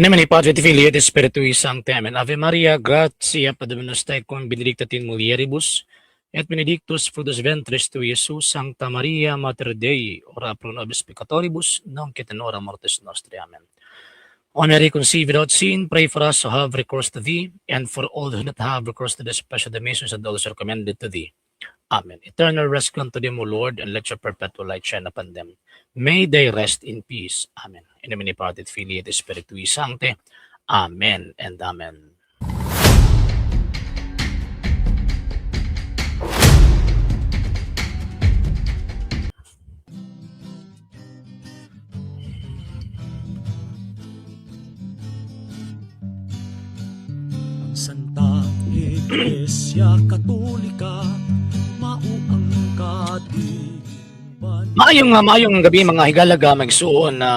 In nomine Patris et Filii et Spiritui Sancti. Amen. Ave Maria, gratia Dominus tecum, benedicta tu in mulieribus, et benedictus fructus ventris tui, Iesus. Sancta Maria, Mater Dei, ora pro nobis peccatoribus, nunc et in hora mortis nostri. Amen. O Mary, conceived without sin, pray for us who have recourse to thee, and for all who do not have recourse to the special missions and those recommended to thee. Amen. Eternal rest grant to them, O Lord, and let your perpetual light shine upon them. May they rest in peace. Amen. In nomine Patris et Filii et Spiritui Sancti. Amen and Amen. Ang Santa Iglesia Katolika mao ang kadiliban. Maayong gabi, mga higalaga, magsuon na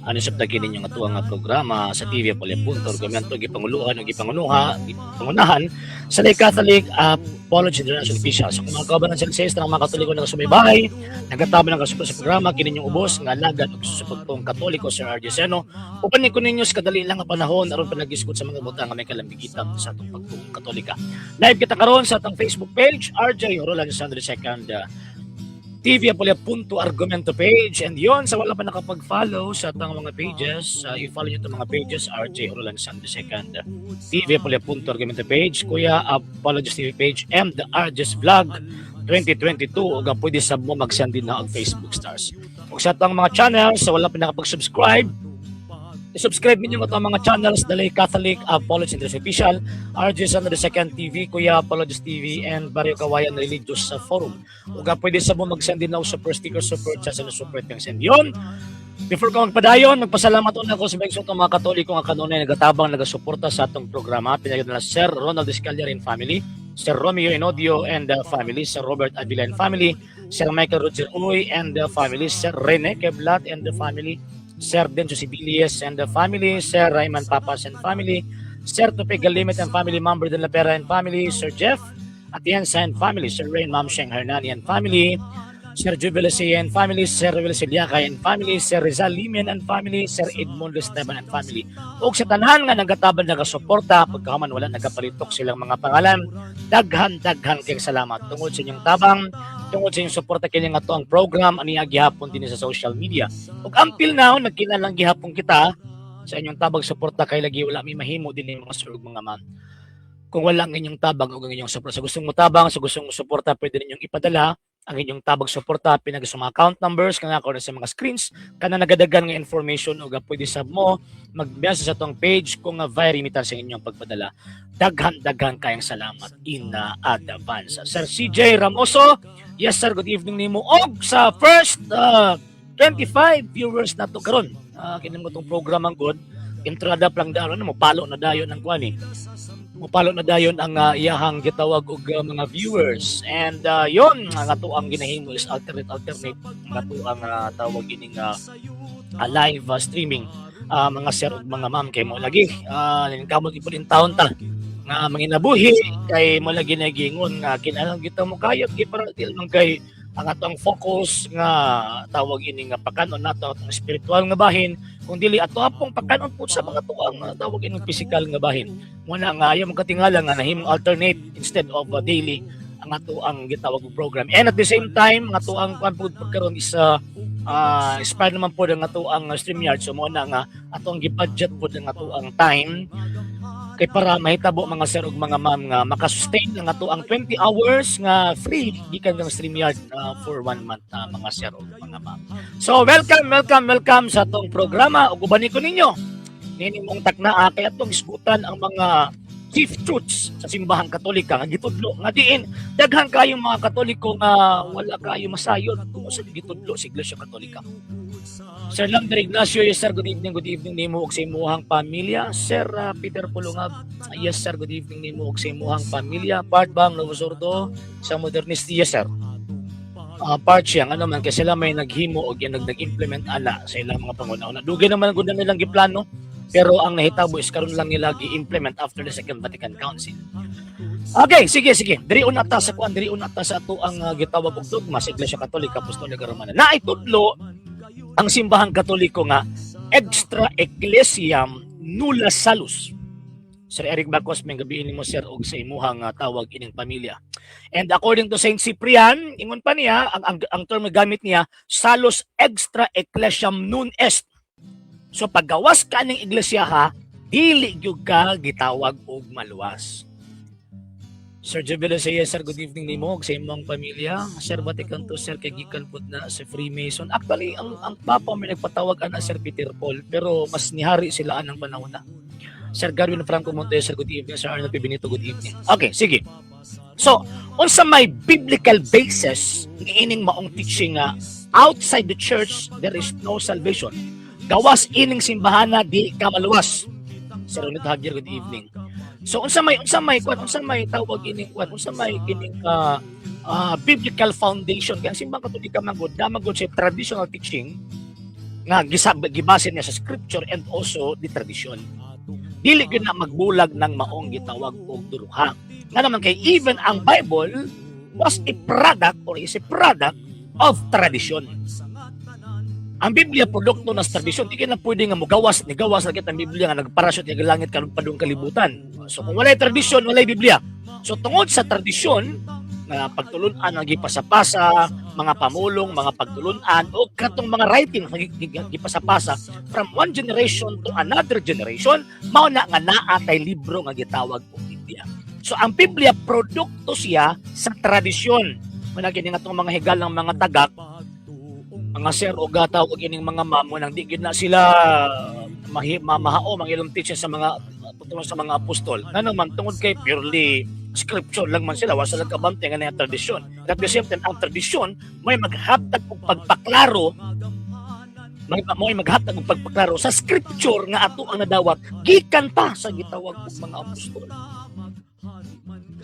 ano sa tagi ninyo nga tuwa nga programa sa TV Punto Argumento, gipanguluhan ug gipangunahan sa Lay Catholic Apology International Official. So kung mga kauban ng sa ng mga Katoliko na sumaybay, nagatabang ng kasuporta sa programa, kini inyong ubos nga alagad ug susupagtong Katoliko, Sir RJ Seno. Uban ni ko ninyo sa kadali lang nga panahon aron panagisgot sa mga butang nga may kalambigitan sa atong pagtuong Katolika. Live kita karon sa atong Facebook page, RJ Roland Sandro II, TV Apolia punto Argumento page. And yon, sa wala pa nakapag-follow sa atong mga pages, i-follow nyo itong mga pages: RJ Roland Sandro II, TV Apolia punto Argumento page, Kuya Apologist TV page, and the RJ's Vlog 2022. Ug pwede sab mo mag-send din na og Facebook stars. Ug sa atong mga channels, sa wala pa nakapag-subscribe, i-subscribe ninyo atong mga channels: Dalay Catholic Apologist International Official, RJ Sandro II TV, Kuya Apologist TV, and Barrio Kawayan Religious sa Forum. Ug pwede sa mo mag-send din na og super sticker, super chat, and super thanks. And yun, before ko magpadayon, magpasalamat una ako sa mga mga Katoliko nga kanunay nagatabang, nagasuporta sa atong programa. Pinagod na Sir Ronald Escalier and family, Sir Romeo Enodio and the family, Sir Robert Avila and family, Sir Michael Roger Uy and the family, Sir Rene Keblat and the family, Sir Denso Sibilies and the family, Sir Rayman Papas and family, Sir Tupe Galimit and family, Mamber de la Pera and family, Sir Jeff Atienza and family, Sir Rain Mamsheng Hernani and family, Sir Jubilesi and family, Sir Will Siliaka and family, Sir Rizal Limen and family, Sir Edmundo Esteban and family. Ug sa tanan nga nagatabang, nagasuporta, pagkahuman wala nagapalitok silang mga pangalan, daghan daghan kay salamat tungod sa inyong tabang, tungod sa inyong suporta kini nga ang program ani gihapon din sa social media. Ug until now nagkinalang gihapon kita sa inyong tabang, suporta, kay lagi wala mi mahimo din mga sir ug mga ma'am kung wala ang inyong tabang o ang inyong suporta. Sa gustong mo tabang, sa gustong mo suporta, pwede ninyong ipadala ang inyong tabang, suporta pinag sa mga account numbers nga ako sa mga screens kana nagadagan nga information, ug pwede sab mo mag-message sa atong page kung nga via remittance ang inyong pagpadala. Daghan daghan kayang salamat in advance. Sir CJ Ramoso, yes sir, good evening nimo. Og sa first 25 viewers nato karon, kini mo tong program ang good entrada lang dayon mo palo na dayon ang kuan eh. Mupalo na dayon ang iyahang gitawag og mga viewers. And yon ang ato ang ginahimo is alternate alternate ang ato ang tawag ining live streaming, mga sir ug mga ma'am, kay mo lagi kamot ipod in taon ta nga manginabuhi, kay mo lagi nagingon nga kinahanglan kita mo kayod kay para dili man kay ang atong focus nga tawag ini nga pakanon nato atong spiritual nga bahin, kung dili ato apong pakanon po sa mga tuang tawag ining physical nga bahin. Muna nga ayaw katingala nga nahimong alternate instead of daily ang ato ang gitawag og program. And at the same time, ang ato ang kuan pud pagkaron is inspired naman po ang ato ang StreamYard, so mo na nga ato ang gibudget pod ang ato ang time kay para mahitabo, mga sir ug mga ma'am, nga makasustain ang ato ang 20 hours nga free gikan ng StreamYard for one month, mga sir ug mga ma'am. So welcome, welcome, welcome sa atong programa ug ubani ko ninyo nini mong taknaa kay atong isgutan ang mga chief truths sa Simbahang Katolika nga gitudlo, nga diin daghan kayong mga Katoliko nga wala kayo masayod kung sa gitudlo sa Iglesia Katolika. Sir Lander Ignacio, yes sir, good evening, good evening nimo ug sa imuhang pamilya. Sir Peter Pulungab, yes sir, good evening nimo ug sa imuhang pamilya. Part bang Novo Sordo sa Modernist, yes sir. Part siya ano man kasi sila may naghimo og nag-implement ana sa ilang mga panguna-una. Dugay naman gud na nilang giplano, pero ang nahitabo is karon lang nila gi-implement after the Second Vatican Council. Okay, sige, sige. Diri una ta sa kuan, diri una ta sa ato ang gitawag og dogma sa Iglesia Katolika Apostolika Romana. Naay tudlo ang Simbahang Katoliko nga extra ecclesiam Nulla salus. Sir Eric Bacos, maayong gabii nimo, sir, og sa imuhang tawag ining pamilya. And according to Saint Cyprian, ingon pa niya, ang term na gamit niya, salus extra ecclesiam non est. So paggawas ka ning iglesia ha, dili gyud ka gitawag og maluwas. Sir Jubilo say, sir, good evening nimo ug sa imong pamilya. Sir Vatican II, sir, kay gikan pud na sa Freemason. Actually, ang Papa may nagpatawag ana, Sir Peter Paul, pero mas nihari sila anang panahon na. Sir Garwin Franco Montes, sir, good evening. Sir Arnold P. Benito, good evening. Okay, sige. So, unsa may biblical basis niining maong teaching nga outside the church there is no salvation? Gawas ining simbahana, di ka maluwas. Sir Ronit Javier, good evening. So unsa may kwan, unsa may tawag ining kwan, unsa may kining biblical foundation kay ang Simbang Katolika man gud na gud sa traditional teaching nga gisab gibase niya sa scripture and also the tradition. Dili gyud na magbulag ng maong gitawag og duruha. Nga naman kay even ang Bible was a product or is a product of tradition. Ang Biblia, produkto ng tradisyon. Di ka na pwede nga mugawas, ni gawas na kita ang Biblia nga nagparasyon nga langit karon padung kalibutan. So kung walay tradisyon, walay Biblia. So tungod sa tradisyon nga pagtulunan ang gipasapasa, mga pamulong, mga pagtulunan o katong mga writing nga gipasapasa from one generation to another generation, mao na nga naa tay libro nga gitawag og Biblia. So ang Biblia, produkto siya sa tradisyon. Mao kini nga atong mga higalang mga tagak, mga sir o gataw og ining mga ma'am, nang di gid na sila mahi, mamahao ang ilang teaching sa mga tungkol sa mga apostol. Ngano man, tungod kay purely scripture lang man sila, wala sila kabante nga na tradisyon. At the same time, ang tradisyon may maghatag og pagpaklaro, may maghatag og pagpaklaro sa scripture nga ato ang nadawat gikan pa sa gitawag og mga apostol.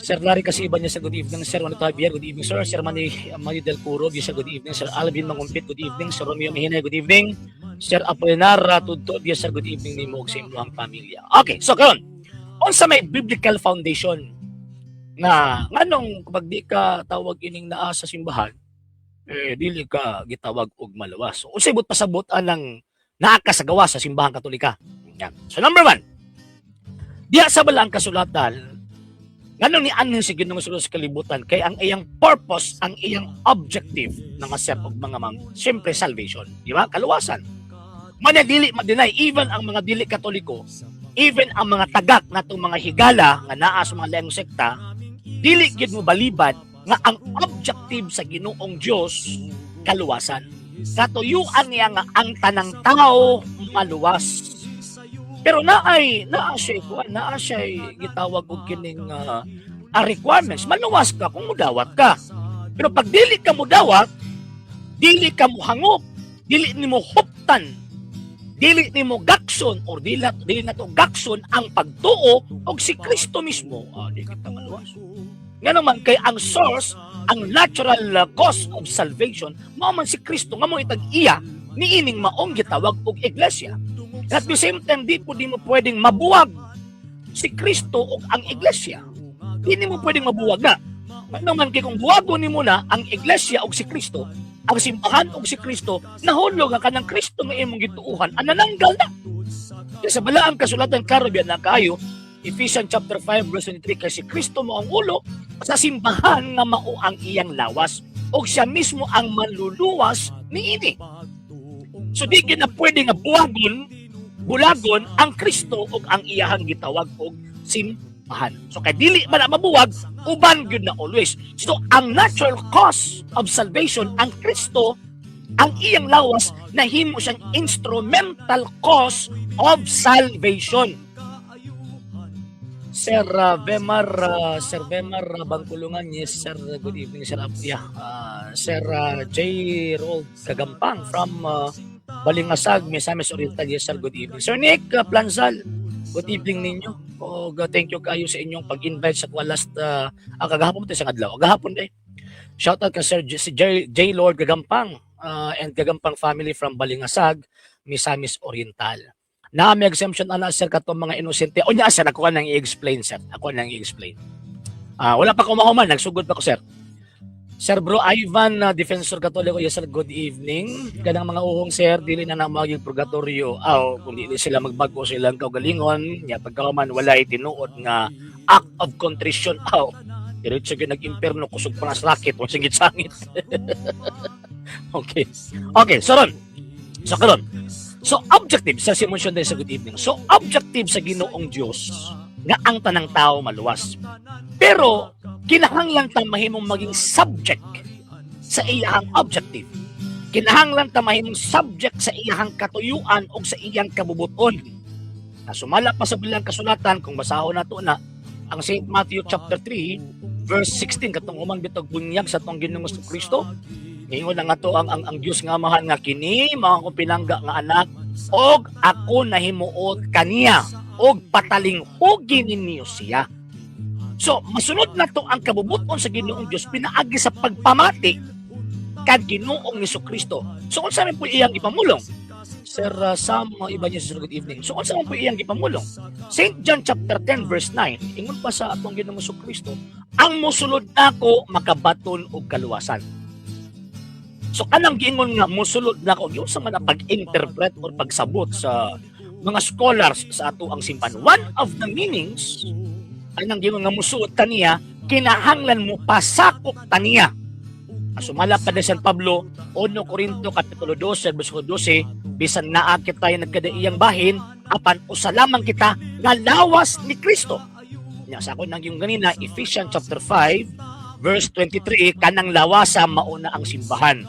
Sir Larry kasi iba niya sa good evening. Sir Juanito Javier, good evening, sir. Sir Manny, Manny Del Curo, sa good evening. Sir Alvin Mangumpit, good evening. Sir Romeo Mihinay, good evening. Sir Apolinar Tudto, yes, sir, good evening nimo ug sa imong pamilya. Okay, so karon, unsa may biblical foundation nga nganong kapag di ka tawag ining naa sa simbahan eh dili ka gitawag og maluwas? So unsay buot pasabot anang naa ka sa gawas sa Simbahan Katolika? Yan. So number one, diha sa Balaang Kasulatan, nganong nianhin si Ginoong Jesus sa kalibutan, kay ang iyang purpose, ang iyang objective, mga sir ug mga ma'am, siyempre salvation, di ba? Kaluwasan. Mana dili ma-deny even ang mga dili Katoliko, even ang mga tagak natong mga higala nga naa sa mga laing sekta, dili gid mo balibad nga ang objective sa Ginoong Dios kaluwasan. Katuyuan niya nga ang tanang tao maluwas. Pero naay naa siya kuan, naa siya gitawag og kining requirements. Maluwas ka kung mudawat ka. Pero pag dili ka mudawat, dili ka muhangop, dili nimo huptan, dili nimo gakson or dili nato gakson ang pagtuo og si Kristo mismo, di kita maluwas. Nga naman kay ang source, ang natural cause of salvation, mao man si Kristo nga mo itag iya niining maong gitawag og iglesia. At the same time, di po di mo pwedeng mabuwag si Kristo o ang iglesia. Di mo pwedeng mabuwag na. Ano man kay kung buwagon nimo na ang iglesia o si Kristo, ang simbahan o si Kristo, nahulog ang kanang Kristo nga imong gituuhan, ang nananggal na. Kaya sa Balaang Kasulatan, klaro biya na kayo, Ephesians chapter 5 verse 23, kay si Kristo mo ang ulo sa simbahan nga mao ang iyang lawas o siya mismo ang manluluwas niini. So di gyud na pwede nga buwagon, bulagon ang Kristo ug ang iyahang gitawag og simbahan. So kay dili man na mabuwag, uban gyud na always. So ang natural cause of salvation, ang Kristo, ang iyang lawas, nahimo siyang instrumental cause of salvation. Sir Vemar Bangkulungan, yes sir, good evening, sir. Yeah, Sir J. Rold Kagampang from Balingasag, Misamis Oriental, yes sir, good evening. Sir Nick Planzal, good evening ninyo. O thank you kayo sa inyong pag-invite sa kuwa last kagahapon to sa adlaw. Gahapon eh. Shout out kay Sir J, si J, J. Lord Gagampang and Gagampang family from Balingasag, Misamis Oriental. Na may exemption ana, sir, katong mga inosente. O nya sir, ako nang i-explain, sir. Ako nang i-explain. Wala pa ko mahuman, nagsugod pa ko, sir. Sir Bro Ivan na Defensor Katoliko, yes sir, good evening. Kanang mga uhong, sir, dili na na maging purgatorio. Aw, kung dili sila magbago silang kaugalingon, nya pagkahuman walay tinuod nga act of contrition. Aw, diretso gyud nag-imperno, kusog pa na sa racket, wa singit-sangit. Okay. Okay, so ron. So karon. So objective sa Simon din sa good evening. So objective sa Ginoong Dios nga ang tanang tao maluwas. Pero kinahanglan ta mahimong maging subject sa iyang objective. Kinahanglan ta mahimong subject sa iyang katuyuan o sa iyang kabubuton. Na sumala pa sa bilang kasulatan, kung basahon nato na ang St. Matthew chapter 3 verse 16, katong human bitog bunyag sa atong Ginoong Kristo. Ingon na nga to ang Dios nga Amahan nga kini mga akong pinangga nga anak og ako nahimuot kaniya og patalinghugi ninyo siya. So, masunod na to ang kabubuton sa Ginoong Dios pinaagi sa pagpamati kad Ginoong Kristo. So, unsa man po iyang ipamulong? Sir Sam Ibanez, sir, good evening. So, unsa man po iyang gipamulong? St. John chapter 10 verse 9, ingon pa sa atong Ginoong Kristo, ang mosulod nako makabaton og kaluwasan. So kanang giingon nga mosulod nako, yun sa man ang pag-interpret or pagsabot sa mga scholars sa ato ang simbahan. One of the meanings anang giingon nga mosulod kaniya, kinahanglan mo pasakop taniya. Sumala pa ni San Pablo, 1 Corinto kapitulo 12 bersikulo 12, bisan naa kita nagkadaiyang bahin, apan usa lamang kita nga lawas ni Kristo. Nya sa ako nang yung ganina, Ephesians chapter 5 verse 23, kanang lawasa mauna ang simbahan.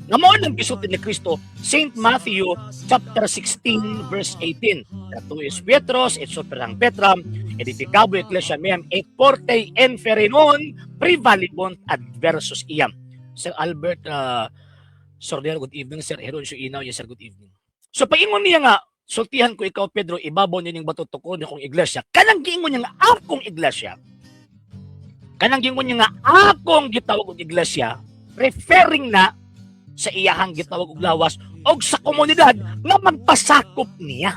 Nga mao nang gisulti ni Kristo, St. Matthew chapter 16 verse 18. Tu es Petrus, et super hanc petram, aedificabo ecclesiam meam, et portae inferni non praevalebunt adversus eam. Sir Albert Sordero, good evening. Sir Heron Inaw, yes sir, good evening. So paingon niya nga, sultihan ko ikaw Pedro, ibabaw nining bato tukon akong iglesia. Kanang giingon niya nga akong iglesia. Kanang giingon niya nga akong gitawag og iglesia, referring na sa iyahang gitawag og lawas og sa komunidad nga magpasakop niya.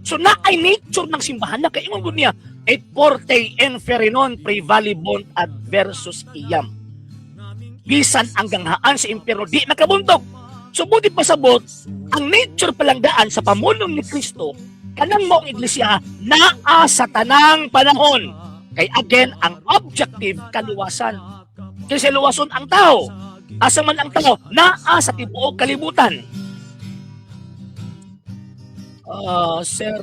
So na ay nature ng simbahan na kaingon gud niya, et portae inferni non praevalebunt adversus eam. Bisan ang ganghaan sa impyerno di makabuntog. So buti pasabot, ang nature palang daan sa pamulong ni Kristo, kanang maong iglesia naa sa tanang panahon. Kay again, ang objective, kaluwasan. Kasi luwason ang tao. Asa man ang tao, naa sa tibuok kalibutan. Sir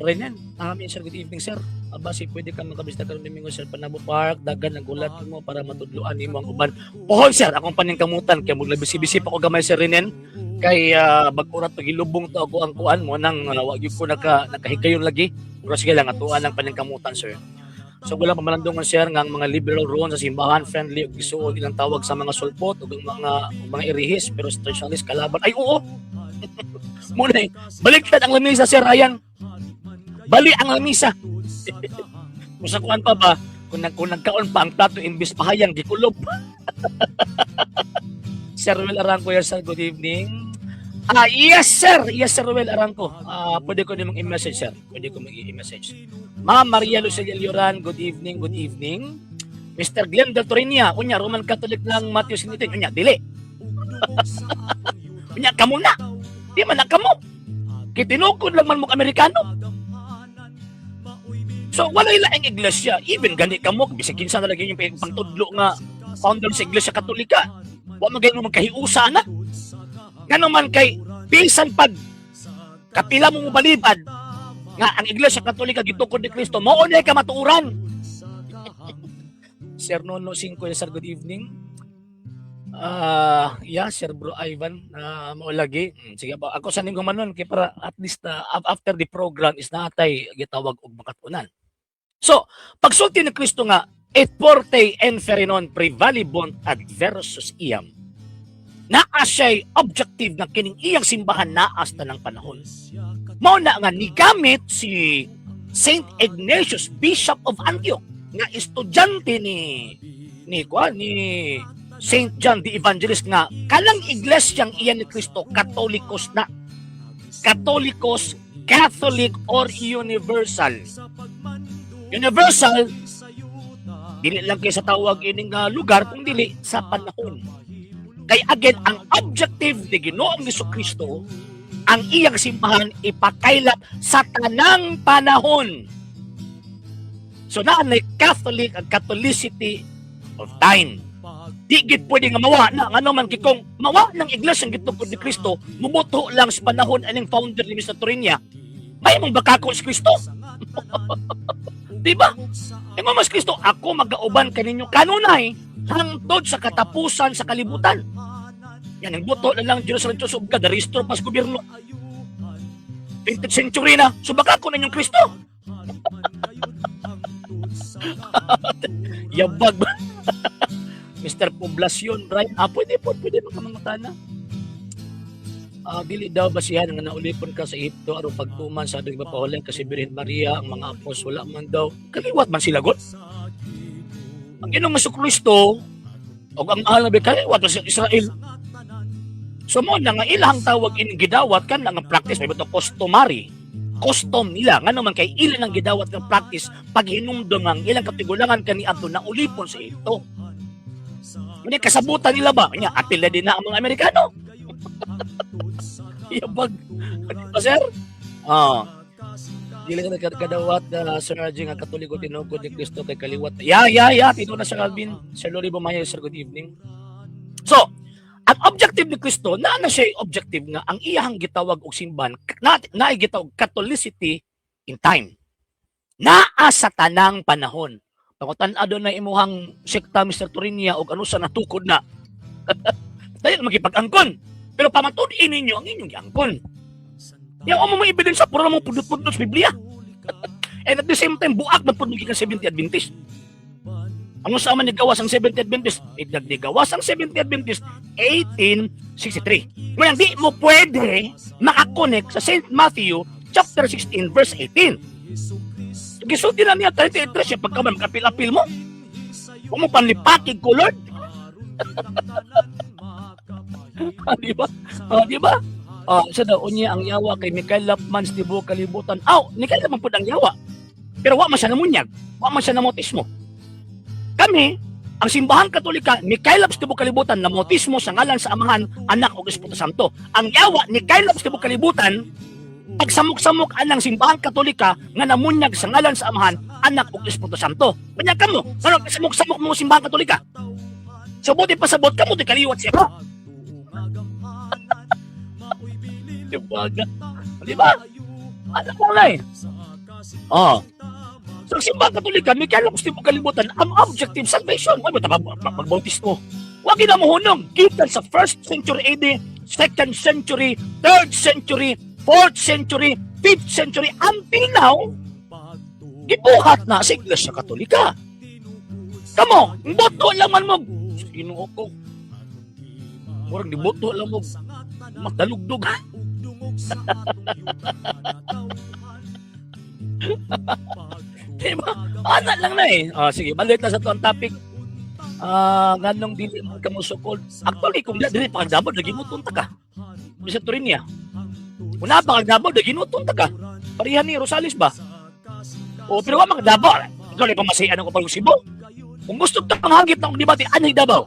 Renen, amin sir, good evening sir. Aba, si pwede ka makabista karon Domingo sir, Panabo Park, dagan nagulat mo para matudloan nimo ang uban. Pohon sir, akong paningkamutan kay mugla bisi-bisi pa ko gamay, Sir Renen, kay bag-o ra to gilubong to ako ang kuan mo nang wa gyud ko nakahigayon lagi. Pero sige lang, atuan ang paningkamutan, sir. So wala pamalandungan sir nga ang mga liberal roon sa simbahan friendly ug gisuod ilang tawag sa mga sulpot ug ang mga irihis, pero sa traditionalist kalaban. Ay oo. Muna eh. Baliktad ang lamisa, Sir Ryan. Bali ang lamisa. Kung sa kuan pa ba, kung nagkaon pa ang plato, imbis pahayang, gikulob. Sir Ruel Arangco, yes sir, good evening. Ah, yes sir, yes Sir Ruel Arangco. Ah, pwede ko nimong i-message, sir. Pwede ko mag-i-message. Ma'am Maria Lucelia Lloran, good evening, good evening. Mr. Glenn Del Torenia, unya Roman Catholic lang Matthew Sinitin, unya dili. Unya kamo na. Di man na kamo. Kitinukod lang man mo Amerikano. So walay laing iglesia, even gani kamo bisag kinsa na lagi yung pangtudlo nga founder sa Iglesia Katolika. Wa man gayon magkahiusa na. Ngano man kay bisan pag kapila mo mobalibad nga ang Iglesia Katolika gitukod ni Kristo, mao na ka matuoran. Sir Nono Cinco, sir, good evening. Ah, yeah, Sir Bro Ivan, mao lagi. Sige ba, ako sa ningong manon kay para at least after the program is naatay gitawag og makatunan. So, pagsulti ni Kristo nga et portae inferni non praevalebunt adversus eam. Naa siya'y objective nga kining iyang simbahan naa sa tanang panahon. Mao na nga nigamit si Saint Ignatius, Bishop of Antioch, nga estudyante ni kuan ni Saint John the Evangelist, nga kanang iglesyang iyan ni Kristo Katolikos na. Katolikos, Catholic or universal. Universal. Dili lang kay sa tawag ining lugar kung dili sa panahon. Kay again, ang objective ni Ginoong Kristo, ang iyang simbahan ipakaylap sa tanang panahon. So naa na Catholic ang Catholicity of time. Di gid pwede nga mawa na, ngano man kay kung mawa ng iglesia ang gitukod ni Kristo, mubuto lang sa panahon aning founder ni Mr. Torinia. May mong bakakon si Kristo. Di ba? Ingon mas Kristo, "Ako magauban kaninyo kanunay hangtod sa katapusan sa kalibutan." Yan, ang buto na lang Jerusalem Church of God, restore pas gobyerno. 20th century na, so baka ko ninyong Kristo. Yabag ba? Mr. Poblacion, Brian, pwede po, pwede makamangutana. Dili daw basihan nga naulipon ka sa Ehipto aron pagtuman sa atong ipapahulay kasi Birhen Maria ang mga apos wala man daw kaliwat man sila god. Ang Ginoong Kristo og ang mahal na kaliwat man sa Israel. So mo na nga ilang tawag in gidawat kan nga practice may bato customary custom nila, ngano man kay ilan ang gidawat nga practice paghinumdum ang ilang katigulangan kaniadto naulipon sa Ehipto. Hindi kasabutan nila ba? Nya apil na din na ang mga Amerikano. Yabag. Di ba, sir? Ah. Dili ka kadawat na Sir RJ nga Katoliko tinukod ni Kristo kay kaliwat. Ya. Tino na Sir Alvin. Sir Lori Bumaya, sir, good evening. So, ang objective ni Kristo, na na siya objective nga ang iyahang gitawag og simbahan, na, na gitawag Catholicity in time. Naa sa tanang panahon. Pangutan na imuhang sekta, Mr. Turinia, og ano sa natukod na. Dahil magipag-angkon. Pero pamatud-in ninyo ang inyong giangkon. Yang mo mga ebidensya, puro namang pudot-pudot sa Biblia. And at the same time, buak man pud gikan Seventh Adventist. Ano sa man nigawas ang Seventh Adventist? Nagnigawas ang Seventh Adventist 1863. Ngayon, di mo pwede makakonek sa St. Matthew chapter 16 verse 18. Gisulti na niya 33 siya pagka man makapil-apil mo. Huwag mo panlipakig ko, Lord. Di ba? Di ba? Sa daw unya ang yawa kay Mikael Lapman sa tibuok kalibutan. Aw, Mikael Lapman pud ang yawa. Pero wa man siya namunyag. Wa man siya namautismo. Kami, ang Simbahan Katolika, Mikael sa tibuok kalibutan, namautismo sa ngalan sa Amahan, Anak ug Espiritu Santo. Ang yawa ni Mikael sa tibuok kalibutan, pagsamok-samok anang Simbahan Katolika nga namunyag sa ngalan sa Amahan, Anak ug Espiritu Santo. Kanya kamo, ano samok-samok mo Simbahan Katolika? So buti pasabot kamo ti kaliwat siya. Diba? Di ba? Ano mo na eh? Oh. So, ang Simbahan Katolika, may kailan gusto mo kalimutan ang objective salvation. Why mo magbautismo? Wag na mo hunong. Gikan sa 1st century AD, 2nd century, 3rd century, 4th century, 5th century, until now, gibuhat na sa Iglesia Katolika. Kamo, boto lang man mo. Ginoo ko. Murag niboto lang mo. Magdalugdog. Diba? Ana lang na eh. Sige, balik na sa tuang topic. Nganong dili man ka mosukol. Actually, kung dili pa kag Davao, naginuton ta ka. Bisa Turinia. Kung naa pa kag Davao, naginuton ta ka. Pareha ni Rosales ba? O, pero wa man kag Davao. Ikaw lang pamasihan ako pag Cebu. Kung gusto ka pang hagit na debate, anay Davao.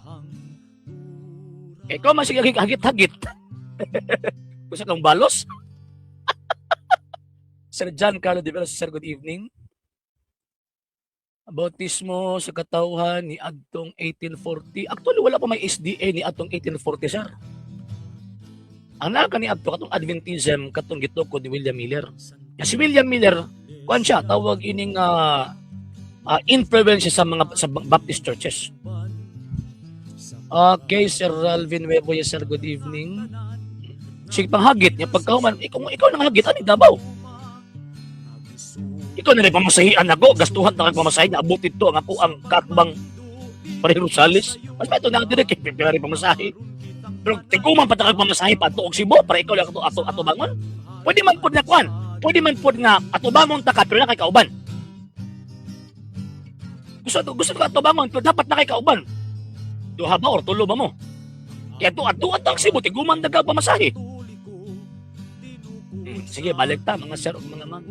Ikaw man sige hagit-hagit. Gusto kang balos? Sir John Carlo de Velasco, sir, good evening. Bautismo sa katawhan ni adtong 1840. Actually, wala pa may SDA ni adtong 1840, sir. Ang naa ni adto katong Adventism katong gitukod ni William Miller. Ya, si William Miller, kuan siya tawag ining influence sa mga sa Baptist churches. Okay, Sir Alvin Nuevo, yes, sir, good evening. Sige panghagit niya pagkahuman, ikaw nang hagit ani Davao. Ikaw na rin pamasahian ako, gastuhan na kag pamasahe na abot dito ang ako ang kakbang Pare Rosales. Mas ba ito na dire kay pipila rin pamasahe. Pero tiguman pa ta kag pamasahe pa ato og Cebu para ikaw lang ato ato ato bangon. Pwede man pud na kuan. Pwede man pud nga ato bangon ta ka pero na kay kauban. Gusto gusto ka ato bangon pero dapat na kay kauban. Duha ba or tulo ba mo? Kaya ato ato ato ang Cebu tiguman na ka pamasahe. Sige, balik ta mga sir ug mga ma'am.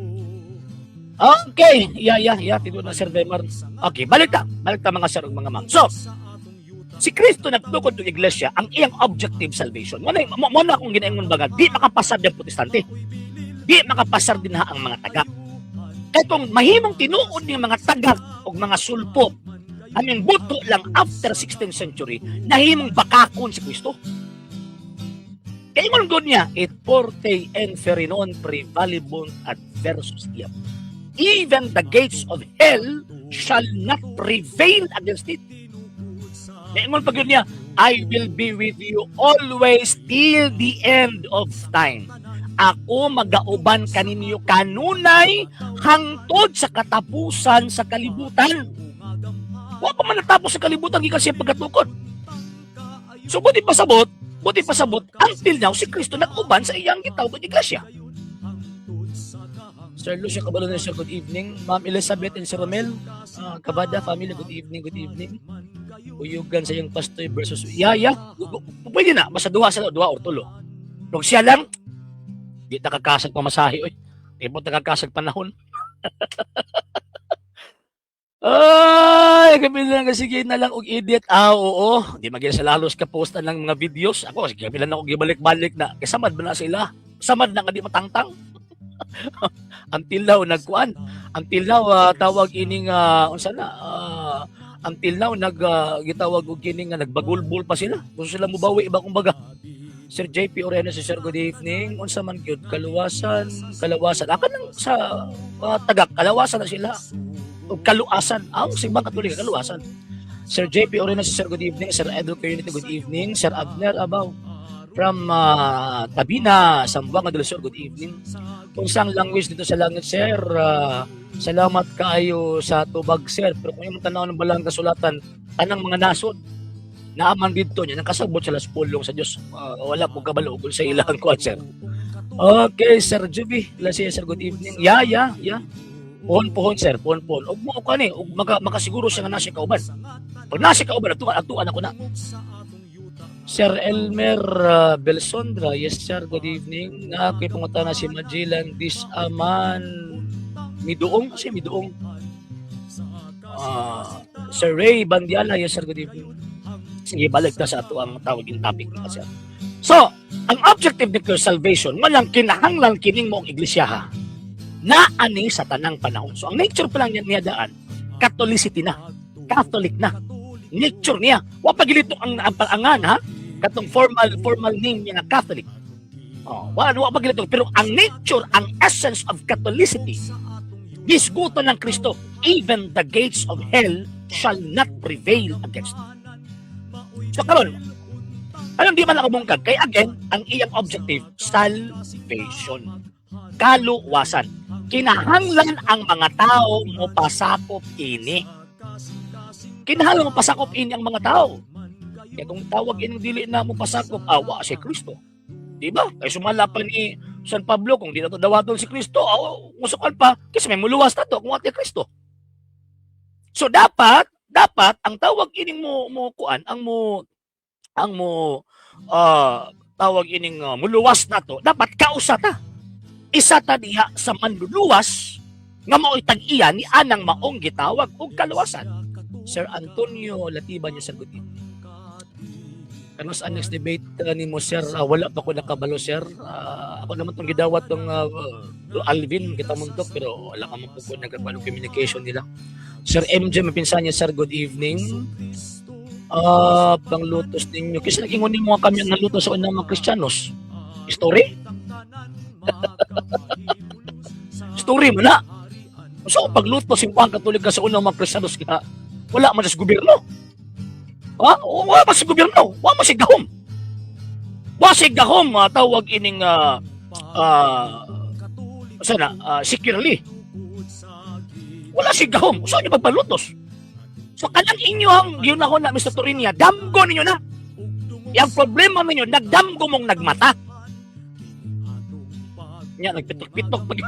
Okay, yeah, tinuod na, Sir Vemar. Okay, balik ta. Balik ta, mga sir ug mga ma'am. So, si Kristo nagtukod ng iglesia, ang iyang objective, salvation. Mo na akong ginaingon baga, di makapasar ang Protestante. Di makapasar din ha ang mga tagak. Kaya kung mahimong tinuod ng mga tagak o mga sulpo, aming buto lang after 16th century, nahimong bakakon si Kristo. Kaya ingon gud niya, "Et portae inferni non praevalebunt adversus eam." Even the gates of hell shall not prevail against it. Ingon pa gyud niya, "I will be with you always till the end of time." Ako magauban kaninyo kanunay hangtod sa katapusan sa kalibutan. Wa pa man natapos sa kalibutan gikan siya pagkatukod. So buti pasabot, until now si Kristo nag-uban sa iyang gitawag og iglesia. Sir Lucio Cabalona, sir, good evening. Ma'am Elizabeth and Sir Romel, Kabada family, good evening, good evening. Uyugan sa iyong pastoy versus. Yeah. Pwede na, basta duha sa duha or tulo. Kung siya lang, di nakakasag pamasahe, oy. Di mo nakakasag panahon. Ay, gabi lang, sige na lang og edit. Ah, oo. Di maging sa lalos ka post na lang mga videos. Ako, sige, gabi lang ako gibalik-balik na. Kay samad ba na sila? Samad na nga di matangtang. Until now nagkuan. Until now tawag ining unsa na until now nag gitawag og kining nga nagbagulbol pa sila. Gusto sila mubawi ba kumbaga. Sir JP Oreno, si Sir, good evening. Unsa man gyud kaluwasan, kalawasan. Aka nang sa tagak kalawasan na sila. O kaluasan. Ang Simbang Katoliko, kaluasan. Sir JP Oreno, si Sir, good evening. Sir Edo Community, good evening. Sir Abner Abaw from Tabina, Zamboanga del Sur, good evening. Unsang language dito sa langit, sir? Salamat kaayo sa tubag, sir. Pero kung imong tanaw ng balang kasulatan, tanang mga nasod, naaman dito niya, nakasabot sila sa pulong sa Diyos. Wala po kabalo kung sa ilang kuan, sir. Okay, Sir Juby. Lasi, sir, good evening. Yeah. Pohon pohon, sir, pohon pohon. Ug mo ko ni, ug makasiguro siya nga nasa kauban. Pag nasa kauban, atuan atuan ako na. Sir Elmer Belsondra, yes sir, good evening. Na ako'y pangutana, si Magellan this aman miduong kasi miduong. Sir Ray Bandiala, yes sir, good evening. Sige, balik ta sa ato ang tawag yung topic na sir. So, ang objective ni Christ, salvation, walang kinahanglan kining moong iglesia ha. Naani sa tanang panahon. So, ang nature pa lang niya daan, Catholicity na. Catholic na. Nature niya. Wa pa gilito ang paangan ha. Katong formal formal name niya nga Catholic. Oh, wa pa gilito, pero ang nature, ang essence of Catholicity, gisgutan ng Kristo, even the gates of hell shall not prevail against it. So karon, anong di man nakabungkag? Kay again, ang iyang objective, salvation. Kaluwasan. Kinahanglan ang mga tao mo pasakop ini. Kinahanglan mo pasakop ini ang mga tao. Kaya kung tawag ining dili na mo pasakop, awa si Kristo. Di ba? Kay sumala pa ni San Pablo, kung di na to dawaton si Kristo, aw, musukan pa, kasi may muluwas na to kung ati Kristo. So dapat ang tawag ining mo mo kuan, ang mo tawag ining muluwas na to, dapat kausa ta. Isa ta diha sa manluluwas nga mao'y tag-iya ni anang maong gitawag og kaluwasan. Sir Antonio Latiban niya, sir, good evening. Kanos ang next debate nimo, sir? Wala pa ko nakabalo, sir. Ako naman tong gidawat tong Alvin kita muntok, pero wala ka man po ko nagkakuan communication nila. Sir MJ Mapinsanya, sir, good evening. Panglutos ninyo. Kasi naging mo kami ang naluto sa unang mga Kristiyanos. Story? Story mo na. So, pagluto Simbang Katolika sa unang mga Kristiyanos ka, wala man sa gobyerno. Ha? Wala man sa gobyerno. Wala man si gahom. Wa si gahom, tawag ining sana securely. Wala si gahom. So, niyo pagpalutos. So, kanang inyo ang giunahon na, Mr. Torinia, damgo ninyo na. Yang problema ninyo, nagdamgo mong nagmata. Nya, nagpitok-pitok pag.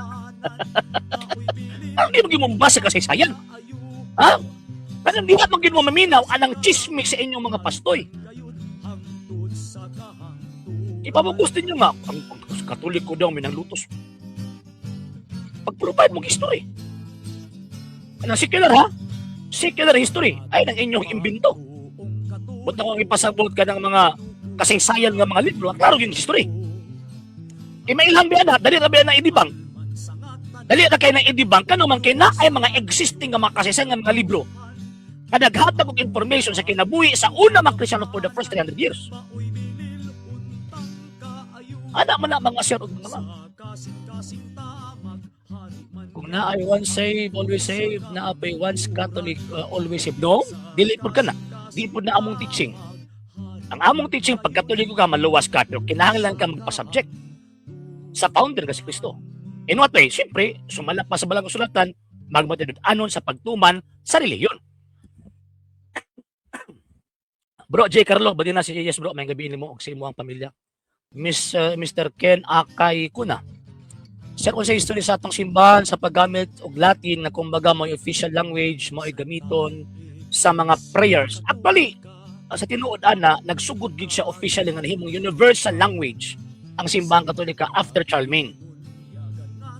Ano di mo gimong sa kasaysayan? Ha? Kanang di mo gid mo maminaw anang chismis sa inyong mga pastoy. Ipapagusto niyo nga, ang Katoliko daw may nanglutos. Pag-provide mo history. Ano, secular ha? Secular history ay nang inyong imbento. But kung ipasabot ka ng mga kasaysayan nga mga libro, klaro yung history. E mailhan biya na, dali na biya na i-debunk. Dali na kay na i-debunk, kano man kay na ay mga existing nga mga kasaysayan nga mga libro nga naghatag og information sa kinabuhi sa una mga Kristiyano for the first 300 years. Ana man na, mga sir ug mga ma'am. Kung naay once save, always save, naa pay once Catholic, always save. No, dili pud ka na. Di pud na among teaching. Ang among teaching, pag Katoliko ka, maluwas ka, pero kinahanglan ka magpa-subject sa founder nga si Kristo. In what way? Siyempre, sumala pa sa Balaang Kasulatan, magmatinud-anon sa pagtuman sa relihiyon. Bro, J. Carlo, badi na si, yes bro, may gabi nimo og sa imong pamilya. Mr. Ken Akay Kuna. Sir, kung sa history sa atong simbahan sa paggamit og Latin na kumbaga mo official language mo ay gamiton sa mga prayers. Actually, sa tinuod ana, nagsugod gid siya officially nga nahimong universal language ang Simbahang Katolika after Charlemagne.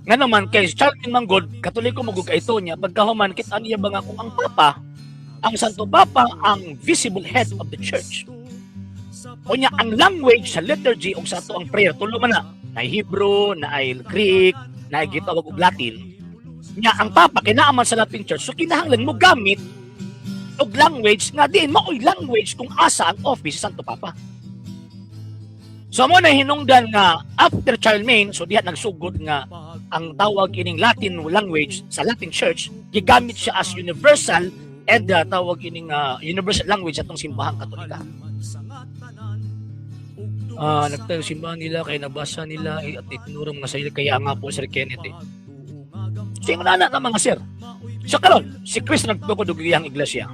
Nga naman kay Charlemagne manggod, Katoliko magud kay ito niya, pagkahuman kita niya ba nga kung ang Papa, ang Santo Papa ang visible head of the church. Unya ang language sa liturgy ug sa ato ang prayer tulo man na, na Hebrew, na ay Greek, na ay gitawag og Latin. Nya ang Papa kinaaman sa Latin Church, so kinahanglan mo gamit og language nga diin maoy language kung asa ang office sa Santo Papa. So mo na hinungdan nga after Charlemagne, so diha nagsugod nga ang tawag ining Latin language sa Latin Church, gigamit siya as universal and tawag ining universal language atong Simbahang Katolika. Ah, nagtayo simbahan nila kay nabasa nila eh, at itinuro mga sarili, kaya nga po, Sir Kenneth eh. So yung nana na, mga sir. So karon, si Kristo nagtukod og iyang iglesia.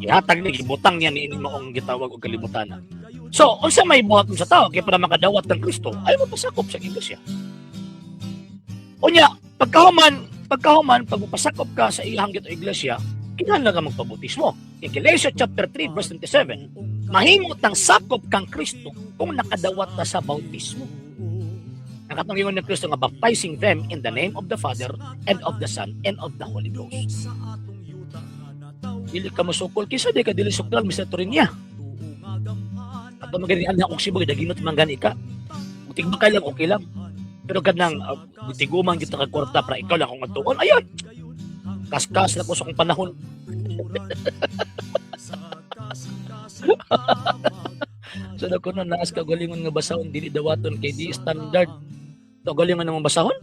Ihatag niya, gibutang niya niining maong gitawag og kalibutan. So, unsa may buhat sa tao kay para makadawat ng Kristo ay mapasakop sa iglesia. Unya, pagkahuman pag mapasakop ka sa iyang gito iglesia, kinahanglan ka magpabautismo. In Galatians chapter 3 verse 27, mahimo tang sakop kang Kristo kung nakadawat ta sa bautismo. Ang katong ingon ng Kristo nga baptizing them in the name of the Father and of the Son and of the Holy Ghost. Dili ka musukol kisa di ka dili sukral, Mr. Torinia. Ato magani anak og sibog daginot man gani ka. Butig ba lang, okay lang. Pero kanang tiguman kita ka kwarta para ikaw lang akong adtuon. Ayun. Kaskas na ko sa akong panahon. So na kuno naas ka galingon nga basahon dili dawaton kay di standard. To galingon nga basahon?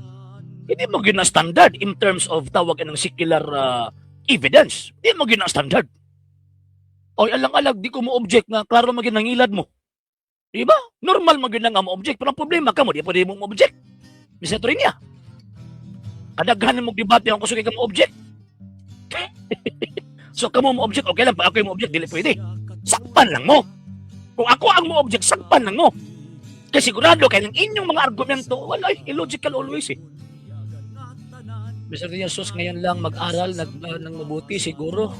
Hindi mo gyud na standard in terms of tawag ng secular evidence. Di mo gyud na standard. Oy, alang-alag di ko mo object nga klaro man gyud nangilad mo. Di ba? Normal man gyud nga mo object, pero ang problema ka mo di pa di mo mo object. Mr. Trinia. Kadaghan mo debate ang kusog ka mo object. So kamo mo object okay lang, pag ako mo object dili pwede. Sakpan lang mo. Kung ako ang mo object, sakpan lang mo. Kasi sigurado kay ng inyong mga argumento, wala eh, illogical always eh. Mr. Jesus, ngayon lang mag-aral ng mabuti siguro.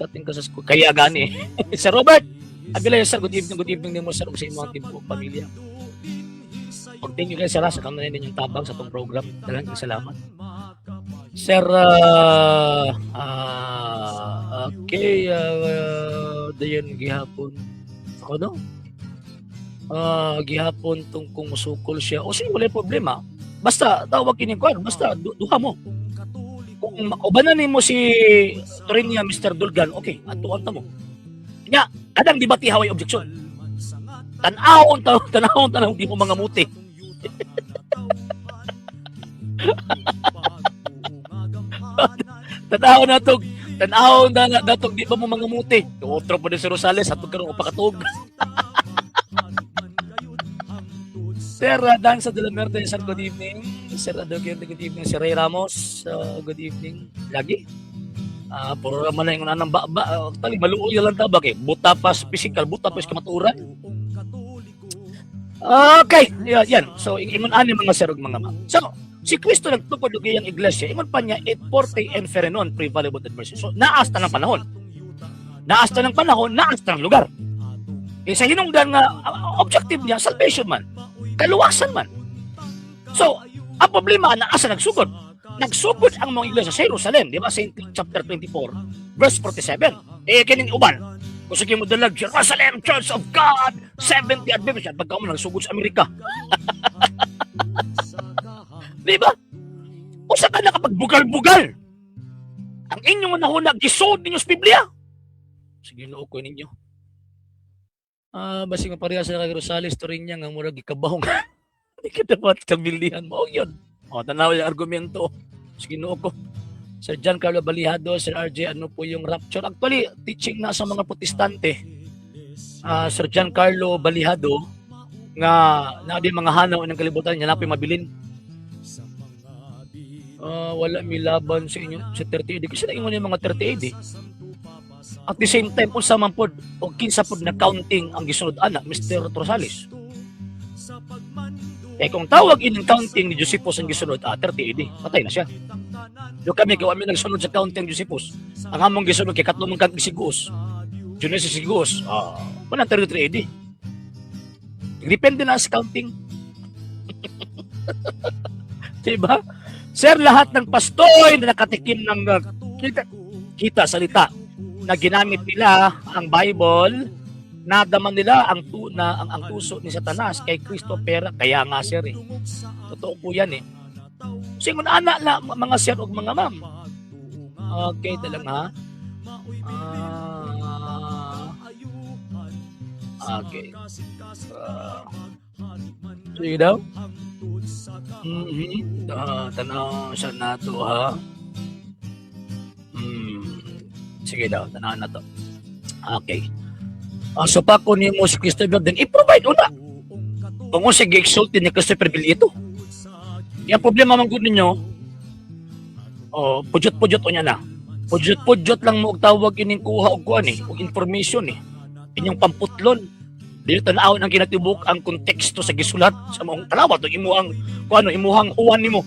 Kating ka sa school. Kaya gani. Sir Robert, Abilay, sir, good evening nimo sir ug sa imong tibuok pamilya. Ug thank you kay sir sa kanunay ninyong tabang sa atong program. Daghang salamat. Sir, okay, dayon gihapon. Ako no? Gihapon tong kung musukol siya. O sige, wala problema. Basta tawag kini kuan, basta duha mo. Kung maubanan nimo si Trinia, Mr. Dulgan, okay, atuan ta mo. Nya, kadang debate haway objection. Tan-awon ta, tan-awon ta di mo mga muti. Tan-awon na tog, tan-awon na na datog di ba mo mga muti. Otro pa ni si Rosales atog karon upakatug. Sir Dan sa de la Muerte, sir, good evening. Sir Adogier, good evening. Sir Ray Ramos, good evening. Lagi. Puro raman na yung unang ba, tali, maluoy lang tabak eh. Buta pas physical, buta pas kamaturan. Okay, yan, yan. So, ingon ani mga sir ug mga ma'am. So, si Kristo nagtukod og iyang iglesia. Ingon pa niya, et forte and ferenon prevalebut adversi. So, naas ta ng panahon. Naas ta ng panahon, naas ta ng lugar. Eh, sa hinungdan nga, objective niya, salvation man. Kaluwasan man. So, ang problema, naasa nagsugod. Nagsugod ang mga iglesia sa Jerusalem, di ba? St. Luke chapter 24, verse 47. Eh, kining uban, kung sige mo dalag, Jerusalem Church of God, 70 Adventist, pagka mo nagsugod sa Amerika. Di ba? Usa ka nakapagbugal-bugal. Ang inyong nahuna, gisod ninyo sa Biblia. Sige, loo ko ninyo. Ah, basig mapareha sa kay Rosales Torinya nga murag gikabahong. Di ka dapat kabilihan mo yun. O, tanaw yung argumento. Sige, noo ko. Sir John Carlo Balihado, Sir RJ, ano po yung rapture? Actually, teaching na sa mga Protestante. Ah, Sir John Carlo Balihado, nga na di mga hanaw ng kalibutan niya napoy mabilin. Ah, wala mi laban sa inyo sa 30 AD kasi naingon yung mga 30 AD. At the same time, unsa man pod o kinsa pod na counting ang gisunod ana, Mr. Rosales? Eh kung tawag ining counting ni Josephus ang gisunod, 30 AD, patay na siya. Do kami kay kami nagsunod sa counting ni Josephus. Ang among gisunod kay katlo man kag Sigos. Genesis Sigos, 133 AD. Depende na sa counting. Diba? Sir, lahat ng pastoy na nakatikim ng kita, kita salita na ginamit nila ang Bible, nadama nila ang tu na ang tuso ni Satanas kay Kristo pera. Kaya nga, sir, eh. Totoo po yan eh. Singon ana na mga sir ug mga ma'am. Okay, dalang ha. Ah, okay. Sige daw. Tanaw sa nato ha. Sige daw, tanaw na to. Okay. So pa ko nimo si Christopher then i-provide una. Kung unsa gi-exalt ni Christopher Bilito. Yung problema man gud ninyo, oh, pujot-pujot unya na. Pujot-pujot lang mo og tawag ining kuha og kuan eh, og information eh. Inyong pamputlon. Dili tan-awon ang kinatibuk ang konteksto sa gisulat sa maong tanawa to imuhang kuano, imuhang Juan nimo.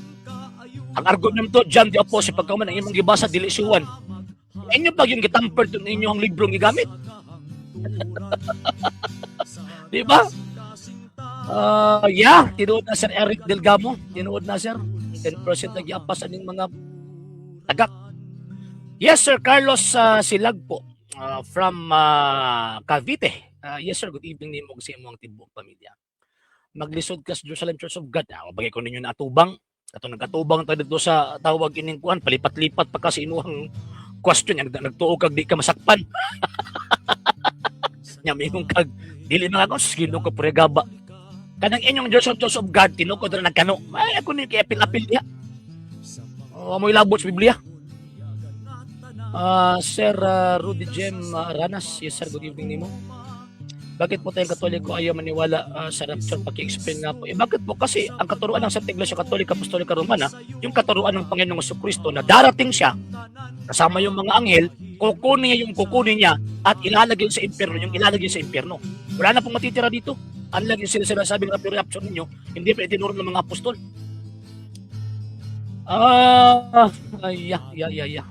Ang argumento John the Apostle, pagka man ang imong gibasa dili si Juan. Inyo pag yung gitamper to inyong librong gigamit. Di ba? Yeah, tinuod na, Sir Eric Delgamo. Tinuod na, sir. 10% nagyapas aning mga tagak. Yes, Sir Carlos Silag po from Cavite. Yes, sir, good evening nimo ug sa imong tibuok pamilya. Maglisod ka sa Jerusalem Church of God. Ah, bagay ko ninyo na atubang. Ato nag-atubang ta dito sa tawag ining kuan, palipat-lipat pa ka sa imuhang question, yang nagtuo kag di ka masakpan. Nya mingon kag dili mga ko Ginoo ko pregaba. Kanang inyong Jerusalem Church of God tinukod ra nagkano. Ay, ako ni kay apil-apil diha. Oh, mo'y labot sa Biblia. Ah, Sir Rudy Jem Ranas, yes sir, good evening nimo. Bakit po tayong Katoliko ayaw maniwala sa rapture? Paki-explain nga po. Eh, bakit po? Kasi ang katuruan ng Santa Iglesia Katolika Apostolika Romana, yung katuruan ng Panginoong Kristo na darating siya kasama yung mga anghel, kukunin niya yung kukunin niya at ilalagay sa impyerno yung ilalagay sa impyerno. Wala na pong matitira dito. Unlike yung sinasabing rapture, rapture ninyo, hindi pa itinuro ng mga apostol. Ah, ay, yeah.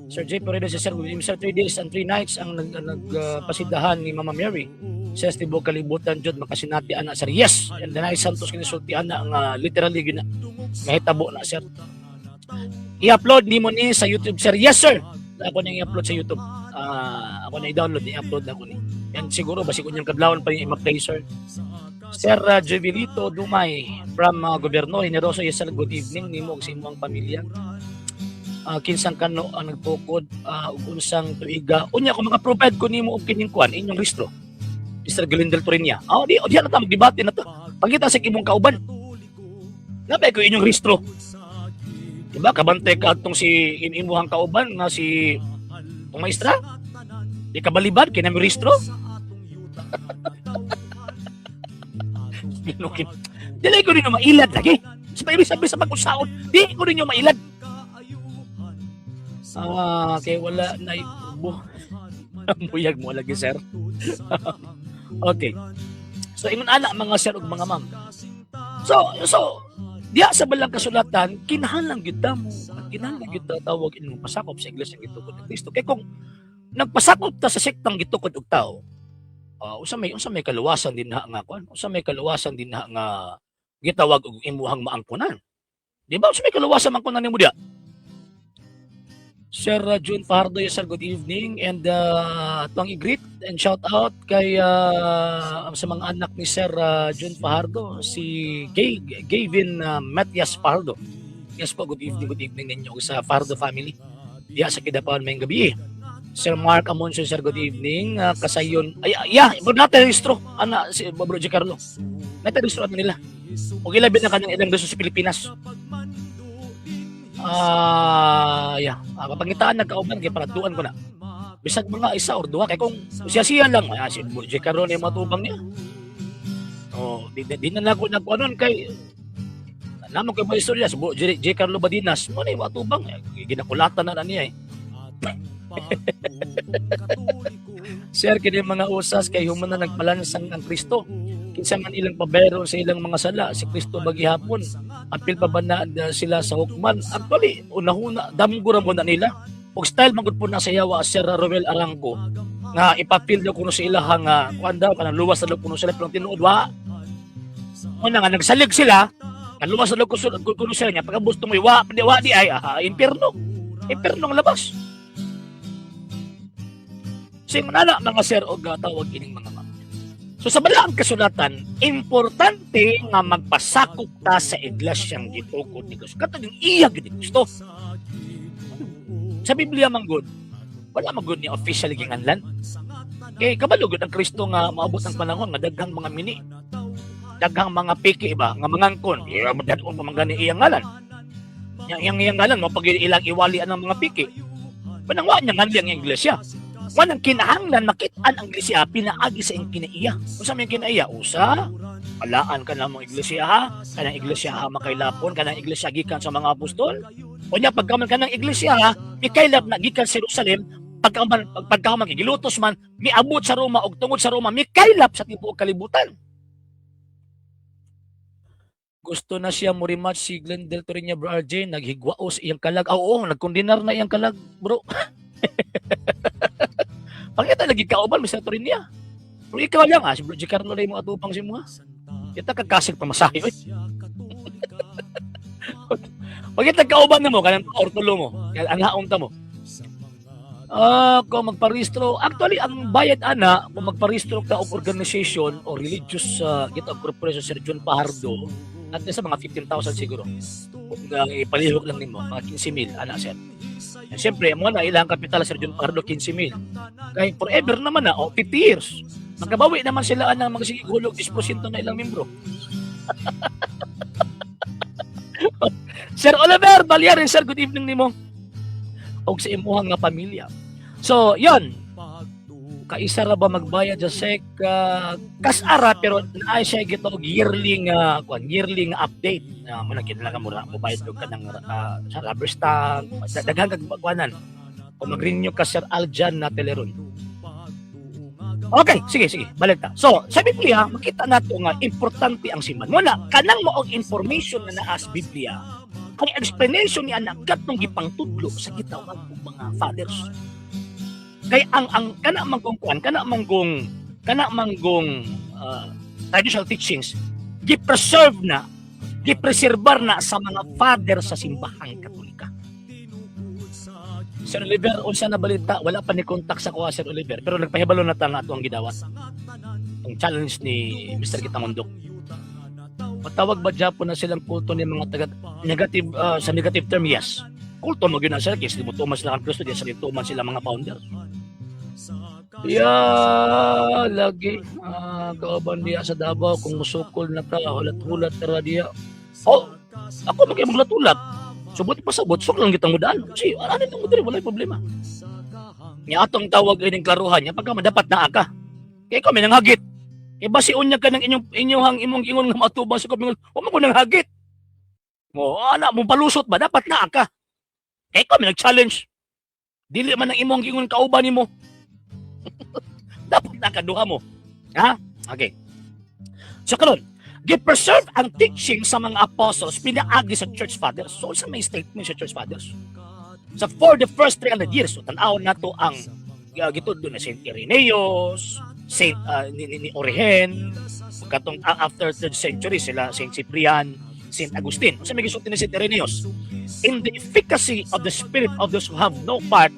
Sir J. Peredo, si Sir William, sir, 3 days and 3 nights ang nagpasidahan ni Mama Mary. Sa tibuok kalibutan jud makasinati ana, sir. Yes, and Danay Santos kinisulti ana nga literally gyud na mahitabo na, sir. I-upload nimo ni sa YouTube, sir. Yes, sir. Ako nang i-upload sa YouTube. Ah, ako na i-download, i-upload na ako ni. Yan siguro basig unyang kadlawon pa yung i-play, sir. Sir Jubilito Dumay from Gobyerno Generoso, yes sir, good evening nimo ug sa imong pamilya. Kinsang kano ang nagtukod ug unsang tuiga? Unya kung maka-provide ko nimo og kining kuan inyong rehistro. Mr. Galindel Torenia. Ah, di na ta magdebate na to. Pangita sa imong kauban. Nabay ko inyong rehistro. Diba? Kabantay ka atong si imuhang kauban nga si tong maestra. Di ka balibad kay nami rehistro. Ginukin. Dili ko ninyo mailad lagi. Sa ibig sabi sa pag-usaon, di ko ninyo mailad. Ah, kay wala na ubo. Muyag mo lagi, sir. Okay. So ingon ana mga sir ug mga ma'am. So diya sa balang kasulatan kinahanglan gyud ta mo at kinahanglan gyud ta tawag inyong pasakop sa iglesia gitukod ni Kristo. Kay kung nagpasakop ta sa sektang gitukod og tao, unsa may kaluwasan din ha nga kuan? Unsa may kaluwasan din ha nga gitawag og imuhang maangkonan? Di ba? Sa may kaluwasan man ko na nimo diya. Sir June Pardo, yes sir, good evening. And atong i-greet and shout out kay sa mga anak ni Sir June Fajardo, si Gavin Matias Fajardo. Yes po, good evening ninyo sa Fajardo family. Diya sa Kidapawan maayong gabi. Sir Mark Amoncio, sir, good evening. Kasayon, ay, yeah, bro, natin rehistro. Ana, si Bro G. Carlo. Natin rehistro ano nila. O ilabi na kanang ilang gusto sa Pilipinas. Ah, yeah. Papangitaan nagkauban kay paratuan ko na. Bisag mga isa or duha kay kung siya-siya lang, si Bro G. Carlo na yung matubang niya. Oh, di na nako nagkuanon kay namo kay mga istorya si Bro G. G. Carlo Badinas, mo na yung matubang eh. Ginakulatan na niya eh. Sir, kini mga usas kay human na nagpalansang ang Kristo. Kinsa man ilang pabayro sa ilang mga sala, si Kristo bagihapon. Apil pa ba na sila sa hukman? Actually, unahuna, damgo ra mo na nila. Og style man gud po na sa yawa Sir Roel Arango nga ipapil daw kuno sa ilahang kuan daw kanang luwas na daw kuno sila, pero tinuod wa. Una nga nagsalig sila, nga luwas na daw kuno sila niya pagkabos mo wa di wa di ay impierno. Impierno ang labas. Sing nana mga sir og tawag kining mga ma'am. So sa balaang kasulatan, importante nga magpasakop ta sa iglesyang gitukod ni Kristo. Katong iya gid ni Kristo. Sa Biblia man gud, wala man gud ni official ginganlan. Kay kabalo gud ang Kristo nga maabot ang panahon nga daghang mga mini, daghang mga piki ba nga mangangkon, iya madadon pa man gani iyang ngalan. Yang iyang iyang ngalan mo pag ilang iwali ang mga piki. Manang wa niya nganli ang iglesia. Wanang kinahanglan makit-an ang iglesia pinaagi sa iyang kinaiya. Unsa may kinaiya? Usa, palaan ka na mong iglesia ha, kanang iglesia ha makailapon, kanang iglesia gikan sa mga apostol. Unya pagkaman kanang iglesia ha, mikaylap na gikan sa Jerusalem, pagkaman gilutos man, miabot sa Roma og tungod sa Roma mikaylap sa tibuok kalibutan. Gusto na siya mo rematch si Glendale Torreña, bro RJ, naghigwaos iyang kalag. Ah, oo, nagkondinar na iyang kalag, bro. Pangita lagi kauban Mr. Torreña. Pero ikaw lang ah, si Bro G. Carlo lang mo atupang si mo. Kita kagkasig pamasahe oy. Pagita kauban na mo kanang ortulo mo, kaya ang haong ta mo. Kung magparehistro, actually ang bayad ana kung magparehistro ka og organization o religious kita corporation, Sir John Pajardo, at sa mga 15,000 siguro. Kung ipalihok lang nimo, mga 15,000 ana sir. And siyempre, mo na ilang kapital Sir John Pajardo 15,000. Kay forever naman na, o 50 years. Magkabawi naman sila anang magsigig hulog 10% na ilang membro. Sir Oliver Balyarin, sir, good evening nimo. Og sa imuhang nga pamilya. So, yon. Kaisa ra ba magbayad sa SEC? Kasara pero naay siya gitawag yearly nga kuan, yearly nga update. Mo na kinahanglan mo ra mobayad og kanang sa rubber stamp, daghan kag kuanan. Kung mag-renew ka Sir Aljan na Teleron. Okay, sige, sige, balik ta. So, sa Biblia, makita nato nga importante ang simbahan. Muna, kanang maong information na naa sa Biblia, ang explanation ni anak katong gipangtudlo sa gitawag og mga fathers. Kay ang kana man kung kuan, kana man kung traditional teachings gi-preserve na, gipreserbar na sa mga father sa simbahang Katolika. Sir Oliver, unsa na balita? Wala pa ni contact sa kuha Sir Oliver, pero nagpahibalo na ta nga ato ang gidawat. Ang challenge ni Mr. Kitamundok. Patawag ba Japon na silang kulto ni mga taga negative sa negative term? Yes. Kulto mo gyud na sila kay di mo tuman sila kang Kristo, di sa tuman sila mga founder. Ya, lagi kauban diya sa Davao kung musukol na ka, hulat-hulat ra diya. Oh, ako magay maglat-ulat. Subot pa sabot, sok lang kitang mudaan. Si, ano nang mo diri, walay problema. Nya atong tawag ining klaruhan niya pagka dapat naa ka. Kay ikaw may nanghagit. Kay basi unya ka ng inyong inyong imong ingon nga matubang sa kubingon, wa man ko nanghagit. Mo ana mo palusot ba dapat naa ka. Kay ikaw may nag-challenge. Dili man ang imong ingon kauban nimo. Dapat nakaduha mo. Ha? Okay. So karon, gi-preserve ang teaching sa mga apostles pinaagi sa church fathers. So sa may statement sa church fathers. So for the first 300 years, so tan-awon nato ang gitudlo na Saint Irenaeus, Saint ni Origen, katong after 3rd century sila Saint Cyprian. St. Augustine. Unsa may gisulti ni St. Irenaeus? "In the efficacy of the spirit of those who have no part,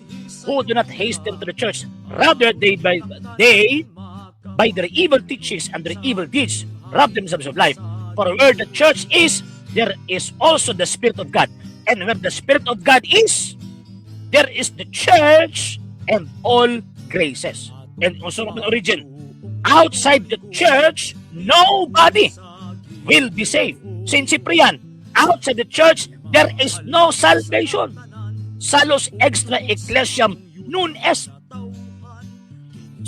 who do not hasten to the church, rather they by their evil teachings and their evil deeds rob themselves of life. For where the church is, there is also the Spirit of God. And where the Spirit of God is, there is the church and all graces." And also ng Origen, "Outside the church, nobody will be saved." Saint Cyprian, "Outside the church, there is no salvation. Salus extra ecclesiam non est."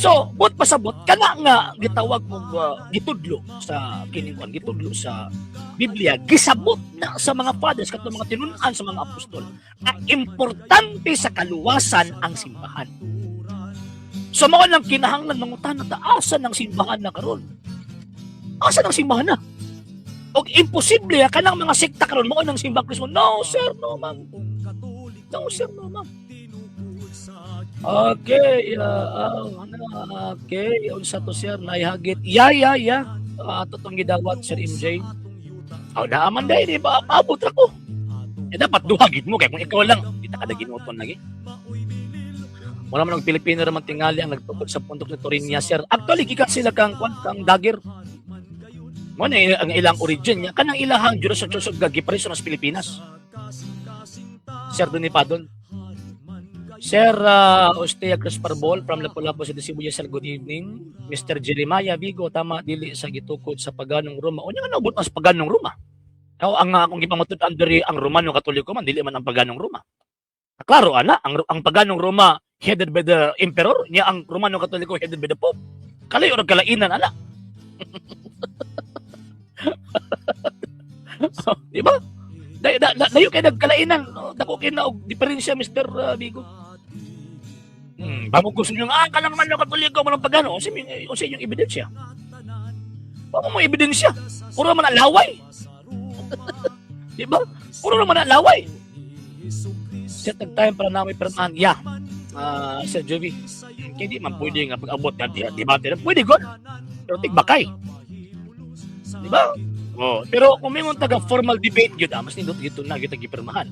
So, buot pasabot, kana nga gitawag mong gitudlo sa kining kuan, gitudlo sa Biblia, gisabot na sa mga fathers, katong mga tinun-an sa mga apostol, nga importante sa kaluwasan ang simbahan. So mao lang kinahanglan mangutana ta, asa ng simbahan na karon? Asa ng simbahan na? Og imposible ah, kanang mga sekta karon mao ng simbang Kristo. No, sir, no, ma'am. No, sir, no, ma'am. Okay, ano, okay, unsa to, sir, naihagit. Yeah. Ato tong gidawat, Sir MJ. Oh, naaman dahil, di ba? Paabot ra ko. Eh, dapat duha gid mo kay kung ikaw lang, di ta kada ginuton lagi. Wala man og Pilipino raman tingali ang nagtukod sa pundok ni Torinia, sir. Actually, gikan sila kang kwan, kang Dagger. Mo na ang ilang origin niya. Kanang ilahang Jerusalem Church of God gipareso sa Pilipinas. Sir Donny Padon. Sir Ostea Cruz Parbol from Lapu-Lapu City, Cebu, yes, sir, good evening. Mr. Jeremiah Vigo, tama dili sa gitukod sa paganong Roma. Unya nga naubot ang sa paganong Roma. Ako ang akong gipamatud-an diri ang Romano Katoliko man, dili man ang paganong Roma. Ah, klaro ana, ang paganong Roma headed by the emperor, niya ang Romano Katoliko headed by the Pope. Kalayo ra kalainan ana. Di ba? Dayo kay nagkalainan, no? Dako kay na og diferensya, Mr. Vigo. Bamo gusto niyo nga ah, kanang man Katoliko man ang pagano, unsa inyong ebidensya? Wa mo ebidensya. Puro man ang laway. Di ba? Puro naman ang laway. Set nag time para namin pirmahan. Yeah. Ah, Sir Jovi. Kaya di man pwede nga pag-abot nga di debate. Pwede god. Pero tigbakay. Di ba? Oh, pero kung may taga formal debate gyud, ah, mas nindot gyud na gyud gipirmahan.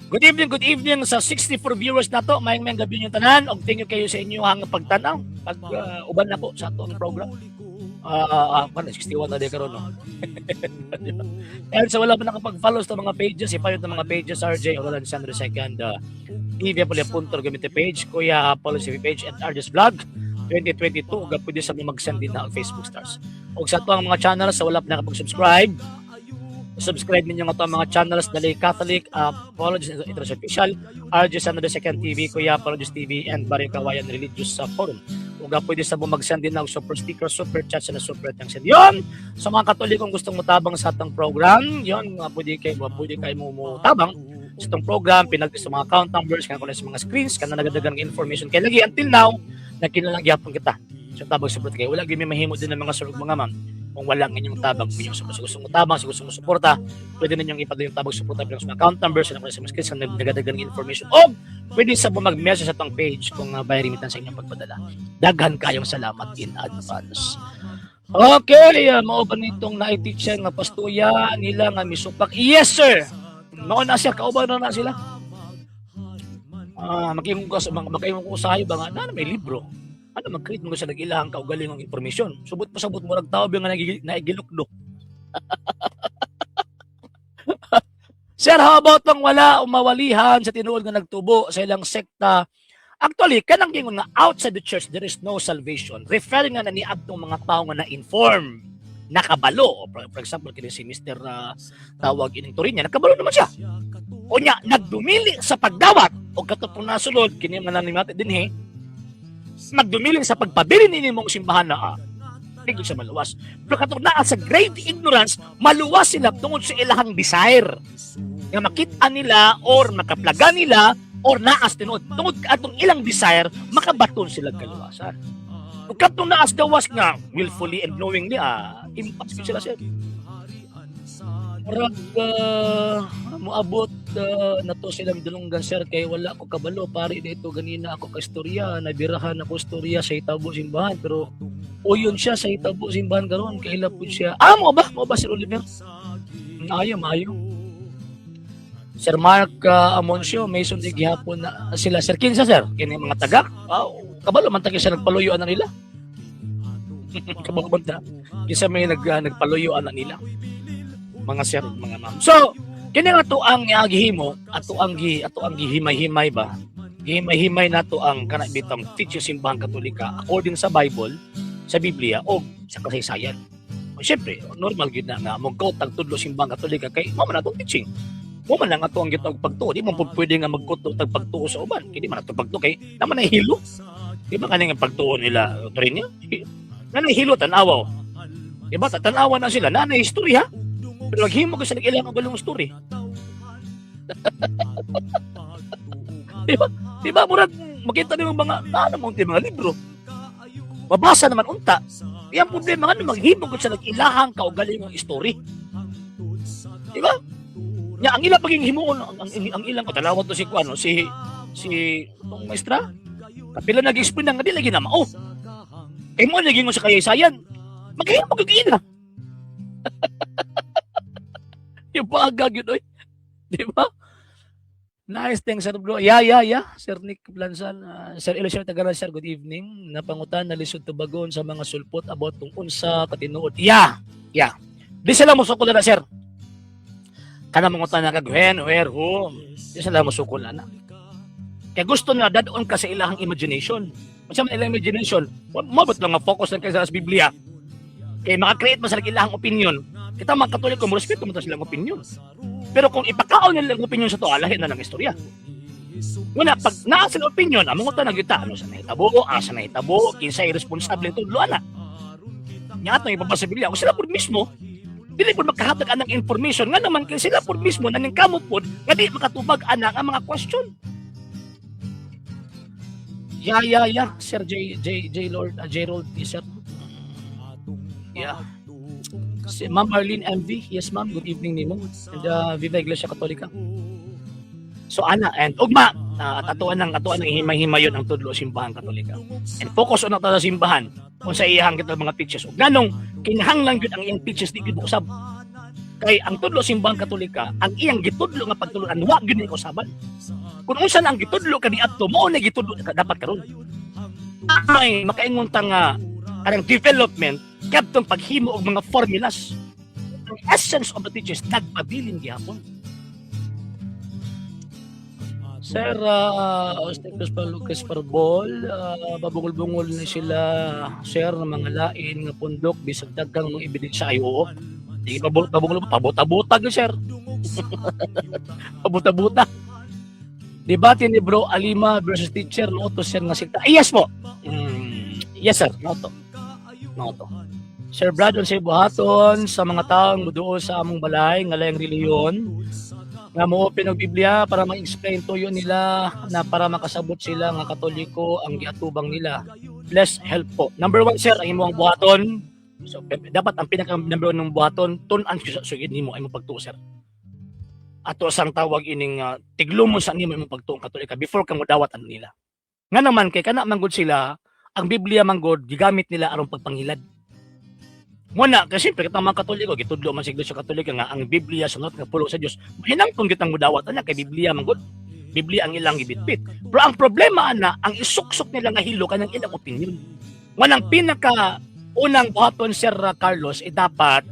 Good evening sa 64 viewers nato. Maayong maayong gabi yung tanan. Og thank you kayo sa inyong pagtanaw. Pag uban na po sa atong program. Ah, uh, 61 na di karon, no. And sa wala pa nakapag-follow sa mga pages, i-follow ng mga pages, RJ Roland Sandro II, TV Apollo Gamite page, Kuya Apollo CV page, and RJ's Vlog 2022, ug pwede sa mga mag-send din na ang Facebook stars. Ug sa ato ang mga channels, sa wala pa nakapag-subscribe, subscribe ninyo nga ato ang mga channels, Dali Catholic, Apologist International Official, RJ Sandro II TV, Kuya Apologist TV, and Barrio Kawayan Religious Forum. Ug pwede sa mo mag-send din ng super sticker, super chat, na super thanks. And yun, sa mga Katolikong gustong mutabang sa atong program, yun, pwede kayo mo mutabang sa itong program, pinag sa mga account numbers, kana sa mga screens, kana nagadagan ng information. Kaya lagi, until now, nagkinalang gyapon kita. So tabang support kayo. Wala gyud may mahimo din ng mga sir ug mga ma'am kung wala ang inyong tabang, inyong support. So, gusto mo tabang, so gusto mo suporta, pwede ninyong ipadala yung tabang suporta bilang sa mga account numbers, sa mga screens, na nagadagan ng information. O pwede sa mo mag-message sa atong page kung by remittance sa inyong pagpadala. Daghan kayong salamat in advance. Okay, mao ba nitong naiteacher nga pastuya nila nga misupak? Yes, sir. Mao na siya, kauban na na sila. Ah, makaingon ko usahay ba nga na may libro. Ano mag-create mo sa nag-ilahang kaugalingong impormasyon. Subot pa sabot murag tao ba nga naigilukdo. Sir, how about bang wala umawalihan sa tinuod nga nagtubo sa ilang sekta? Actually, kanang gingon nga outside the church there is no salvation. Referring nga na ni adtong mga tao nga na-inform, nakabalo. For example, kini si Mr. Tawag ining Torinya, nakabalo naman siya. Unya, nagdumili sa pagdawat o katong nasulod kini man nanimati dinhi, nagdumili sa pagpabilin nini mong simbahan na di siya maluwas. Pero katong naa sa grave ignorance, maluwas sila tungod sa ilahang desire nga makita nila or makaplaga nila or naas tinuod. Tungod atong ilang desire, makabaton sila kaluwasan. Ug katong naas gawas nga willfully and knowingly, impas gyud sila, sir. Murag moabot na to silang dulunggan, sir, kay wala ko kabalo pare dito ganina ako ka istorya, nabirahan ako istorya sa itabo simbahan, pero Uyon siya sa hitabo simbahan karon, kaila pud siya. Ah, mo ba? Mo ba, Sir Oliver? Ayo, maayo. Sir Mark Amoncio, may sundi gihapon na sila. Sir, kinsa, sir? Kini mga tagak? Ah, kabalo man ta siya nagpaluyo ana nila. Kabalo man ta. Kinsa may nagpaluyo ana nila. Mga sir, mga ma'am. So, kini nga to ang gihimo, ato ang gihimay-himay ba? Gihimay-himay nato ang kana bitang teaching Simbahang Katolika according sa Bible, sa Biblia o sa kasaysayan. O syempre, normal gyud na nga mo tag tudlo Simbahang Katolika kay mao man atong teaching. Mo man lang ato ang gitawag pagtuo. Di man pud pwede nga magkuto tag pagtuo sa uban. Kay di man ato pagtuo kay naman ay hilo. Di ba kaning ang pagtuo nila Torino? Nanay hilo tan-awa. Oh. Di ba tan-awa na sila, nanay istorya. Pero maghimo ko sa ilang ang story. Di ba? Di ba murag makita nimo mga ano mo mga libro. Mabasa naman unta. Iyang problema nga maghimo ko sa nag-ilahang kaugalingong story. Di ba? Nya ang ilang paging himuon ang ilang katalawan to si kuano si si tong maestra. Kapila nag-explain na nga di lagi na mao. Kay mo naging sa kayaysayan. Maghimo gyud ila. Yung baga gyud oy. Di ba? Nice thing, Sir Bro. Yeah. Sir Nick Blansan. Sir Eliseo Tagaran, sir, good evening. Napangutan na lisod tubagon sa mga sulpot about kung unsa katinuod. Yeah. Di sila mosukol na, sir. Kana mangutan na kag when, where, who. Di sila mosukol na. Kaya gusto na dadon ka sa ilahang imagination. Unsa man ilang imagination, mabot lang nga focus lang kay sa Biblia. Kay maka-create man sa ilahang opinion. Kita mga Katoliko, mo respeto mo ta silang opinion. Pero kung ipakaon nila ang opinion sa to, lahi na lang istorya. Una, pag naa sila opinion, among uta nagyuta, ano sa nahitabo, asa nahitabo, kinsay responsable tudlo ana. Nya atong ipabasa sa Biblia, kung sila pud mismo, dili pud makahatag anang information nga naman kay sila pud mismo naningkamot pud nga di makatubag ana ang mga question. Yeah. Sir J J J Lord, J Rold, sir. Yeah. Si Ma'am Arlene MV, yes ma'am, good evening nimo. And Viva Iglesia Katolika. So ana and ugma at atuan ng himay-himayon ang tudlo Simbahan Katolika. And focus on ta sa simbahan kung sa iyang kita mga teachers. Ug nganong kinahanglan gyud ang iyang teachers di gyud usab. Kay ang tudlo Simbahan Katolika, ang iyang gitudlo nga pagtulunan wa gyud ni kausaban. Kung unsa na ang gitudlo kaniadto, mao na gitudlo dapat karon. Ay makaingon ta nga kanang development kadtong paghimo og mga formulas. Ang essence of the teachers nagpabilin gihapon. Sir, Austin Christopher Lucas Parbol, babungol-bungol ni sila, sir, ng mga lain nga pundok, bisag daghang mga ebidensya ay oo. Di pabungol, pabuta-buta gyud, sir. Pabuta-buta. Debate ni Bro Alima versus teacher no to sir nga sikta. Ay, yes po. Yes sir, no to. No to. Sir Brad, unsay buhaton sa mga taong muduol sa among balay nga laing relihiyon nga mo open og Biblia para ma-explain tuyo nila na para makasabot sila nga Katoliko ang giatubang nila? Bless help po. Number one, sir, ang imong buhaton. So, dapat ang pinaka number one ng buhaton, tun-an sa sugid nimo ay imong pagtuo, sir. Ato sang tawag ining tiglumon sa nimo imong pagtuong Katolika before ka modawat ano nila. Nga naman kay kana man gud sila, ang Biblia man gud gigamit nila aron pagpangilad. Muna, kasi siyempre, kitang mga Katoliko, gitudlo man sa Iglesia Katolika nga ang Biblia sunod nga pulong sa Dios. Hinangtong kitang mudawat ana kay Biblia man gud. Biblia ang ilang gibitbit. Pero ang problema ana, ang isuksok nila nga hilo kanang ilang opinion. Wanang pinaka unang buhaton, Sir Carlos, ay dapat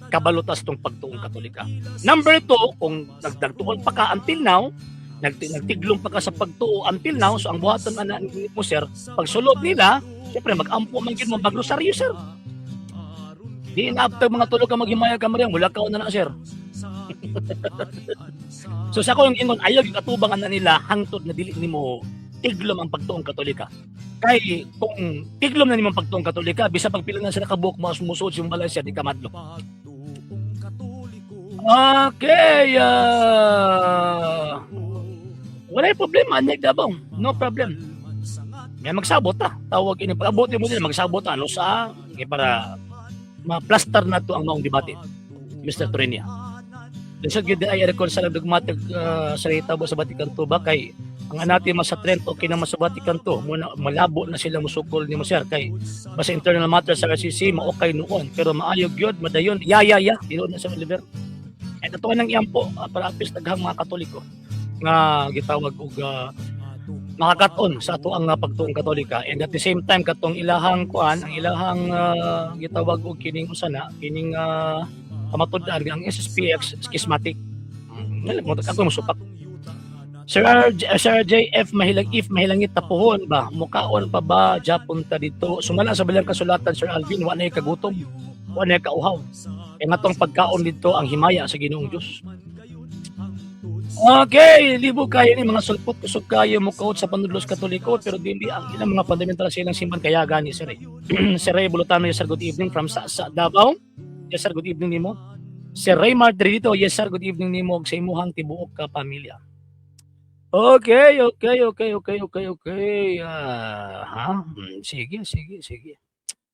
kabalutas tong pagtuong Katolika. Number two, kung nagdagtuon pa ka until now, nagtiglong pa ka sa pagtuo until now, so ang buhaton ana mo, sir, pagsulod nila, siyempre mag-ampo man gyud mo, magrosaryo, sir. Di na after mga tulog ka maghimaya ka Maria, wala ka na na, sir. So sa akong ingon, ayaw yung atubang ana nila hangtod na dili nimo tiglom ang pagtuong Katolika. Kay kung tiglom na nimo ang pagtuong Katolika, bisa pagpila na sila kabuok mas musuod yung balay siya, di ka madlok. Okay, wala yung problema, Nick Davao. No problem. May magsabot ta. Tawag ini pag-abot mo nila magsabot ta ano sa okay, para ma-plaster na to ang maong debate. Mr. Torenia. Lisod gyud ay reconcile ang dogmatic sa hitabo sa Vatican II ba kay Ang anathema sa Trent, okay naman sa Vatican II. Muna, malabo na sila musukol nimo, sir, kay basta internal matter sa RCC maokay noon pero maayo gyud madayon. Ya, tinuod na sa Oliver. And ato nang iampo para apis daghang mga Katoliko nga gitawag og makakat-on sa ato ang pagtuong Katolika. And at the same time, katong ilahang kuan, ang ilahang gitawag og kining usa na kining kamatud-an ang SSPX schismatic. Mo ako musupak. Sir R, Sir JF Mahilang, if mahilangit tapuhon ba, mukaon pa ba Japon ta dito? Sumala sa Balang Kasulatan, Sir Alvin, wa na kagutom, wa na kauhaw. E nga tong pagkaon dito ang himaya sa Ginoong Dios. Okay, libog kayo ni mga sulpot, kusog kayo mukaot sa panudlos Katoliko, pero dili ang ilang mga fundamental sa ilang simbahan kaya gani, sir. Eh. Sir Ray Bulutano, yes sir, good evening from sa Davao. Yes sir, good evening nimo. Sir Raymar dito, yes sir, good evening nimo ug sa imuhang tibuok ka pamilya. Okay. Ah, ha? Sige, sige, sige.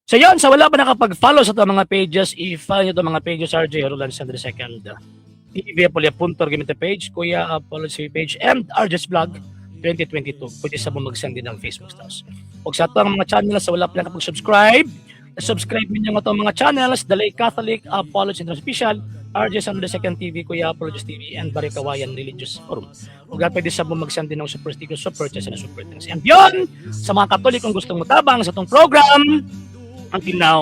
So yun, sa wala pa nakapag-follow sa itong mga pages, i-follow nyo itong mga pages: RJ Roland Sandre II, TV Apolia Puntor Gamita page, Kuya Apology page, and RJ's Vlog 2022. Pwede sa mo mag-send din ng Facebook stars. O sa itong mga channels, sa wala pa nakapag-subscribe, subscribe ninyo ang itong mga channels: The Lay Catholic Apology and Official, RJ Sandre II TV, Kuya Apology TV, and Barrio Kawayan Religious Forum. O pwede sa mo mag-send din ng super sticker, super chat, and super thanks. And yun, sa mga Katolikong gustong mutabang sa itong program, until now,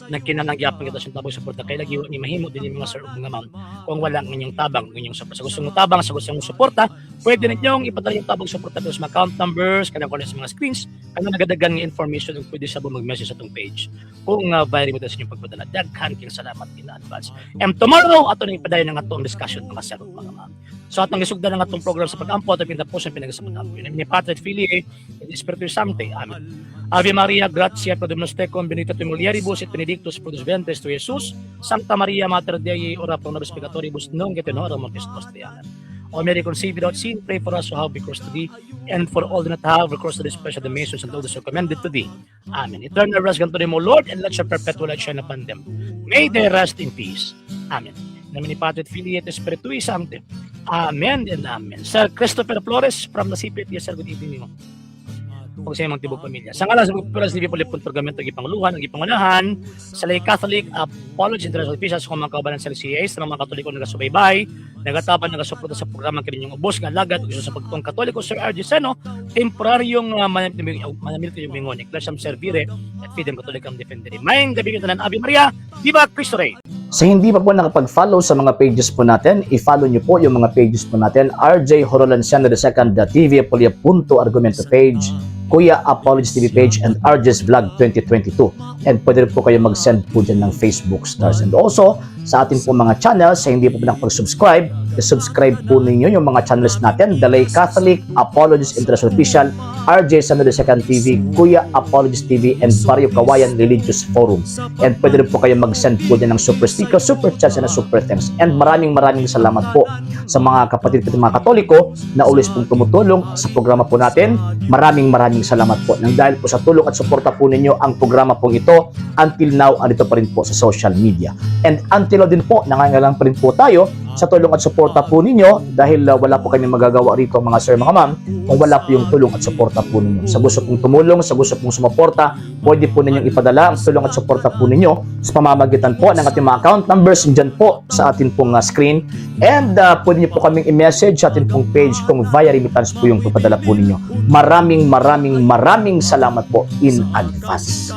nagkinanangyapon kita sa tabang suporta kay lagi ni mahimo din yung mga sir ug mga ma'am kung wala ang inyong tabang, ang inyong suporta. Sa gustong tabang, sa gustong suporta, pwede ninyong ipadala yung tabang suporta sa mga account numbers kanang kuno sa mga screens kanang nagadagan nga information ug pwede sa mag-message sa atong page kung viral mo sa inyong pagpadala. Daghan kayong salamat in advance. And tomorrow, ato nang ipadayon ang atong discussion, mga sir ug mga ma'am. So atong gisugdan ang atong program sa pag-ampo at pinatapos ang pinag sa pag-ampo. In ni Patris Filii et Spiritus Sancti. Amen. Ave Maria, gratia pro Dominus tecum, benedicta tu in mulieribus et benedictus fructus ventris tui, Jesus. Sancta Maria, Mater Dei, ora pro nobis peccatoribus, nunc et in hora mortis nostrae. Amen. O Mary, conceived without sin, pray for us who have recourse to thee, and for all that have recourse to this special the missions and all those who commended to thee. Amen. Eternal rest grant to them, O Lord, and let your perpetual light shine upon them. May they rest in peace. Amen. In nomine Patris et Filii et Spiritui Sancti. Amen and amen. Sir Christopher Flores from Nasipit, yes sir, good evening nimo ug sa imong tibok pamilya. Sa ngalan sa Pagpulas ni Pulipon Pergamento, gipanguluhan, ang gipangunahan sa Lay Catholic Apology International Officials, kung mga kaubanan sa LCA, sa mga Katoliko nagasubaybay, nagataban, nagasuporta sa programa kaninyong ubos nga alagad ug sa pagtuong Katoliko, Sir RG Seno, temporaryong manamilti yung mingon, Ecclesiam Servire et Fidem Catholicam Defendere. Maayong gabii tanan. Ave Maria, Viva Cristo Rey! Sa hindi pa po nakapag-follow sa mga pages po natin, i-follow nyo po yung mga pages po natin: RJ Horolanciano II, TV Apolia Punto Argumento page, Kuya Apologies TV page, and RJ's Vlog 2022. And pwede rin po kayo mag-send po dyan ng Facebook stars. And also, sa atin po mga channels, sa hindi po nakapag-subscribe, i-subscribe po ninyo yung mga channels natin: The Lay Catholic Apologies International Official, RJ Sano II TV, Kuya Apologies TV, and Barrio Kawayan Religious Forum. And pwede rin po kayo mag-send po dyan ng super sticker, super chats, and super thanks. And maraming maraming salamat po sa mga kapatid ko mga Katoliko na always pong tumutulong sa programa po natin. Maraming maraming salamat po. Nang dahil po sa tulong at suporta po ninyo, ang programa pong ito until now andito pa rin po sa social media. And until now din po, nangangailangan pa rin po tayo sa tulong at suporta po ninyo dahil wala po kami magagawa rito, mga sir, mga ma'am, kung wala po yung tulong at suporta po ninyo. Sa gusto pong tumulong, sa gusto pong sumuporta, pwede po ninyong ipadala ang tulong at suporta po ninyo sa pamamagitan po ng ating mga account numbers dyan po sa atin pong screen. And pwede niyo po kaming i-message sa atin pong page kung via remittance po yung papadala po ninyo. Maraming maraming maraming salamat po in advance.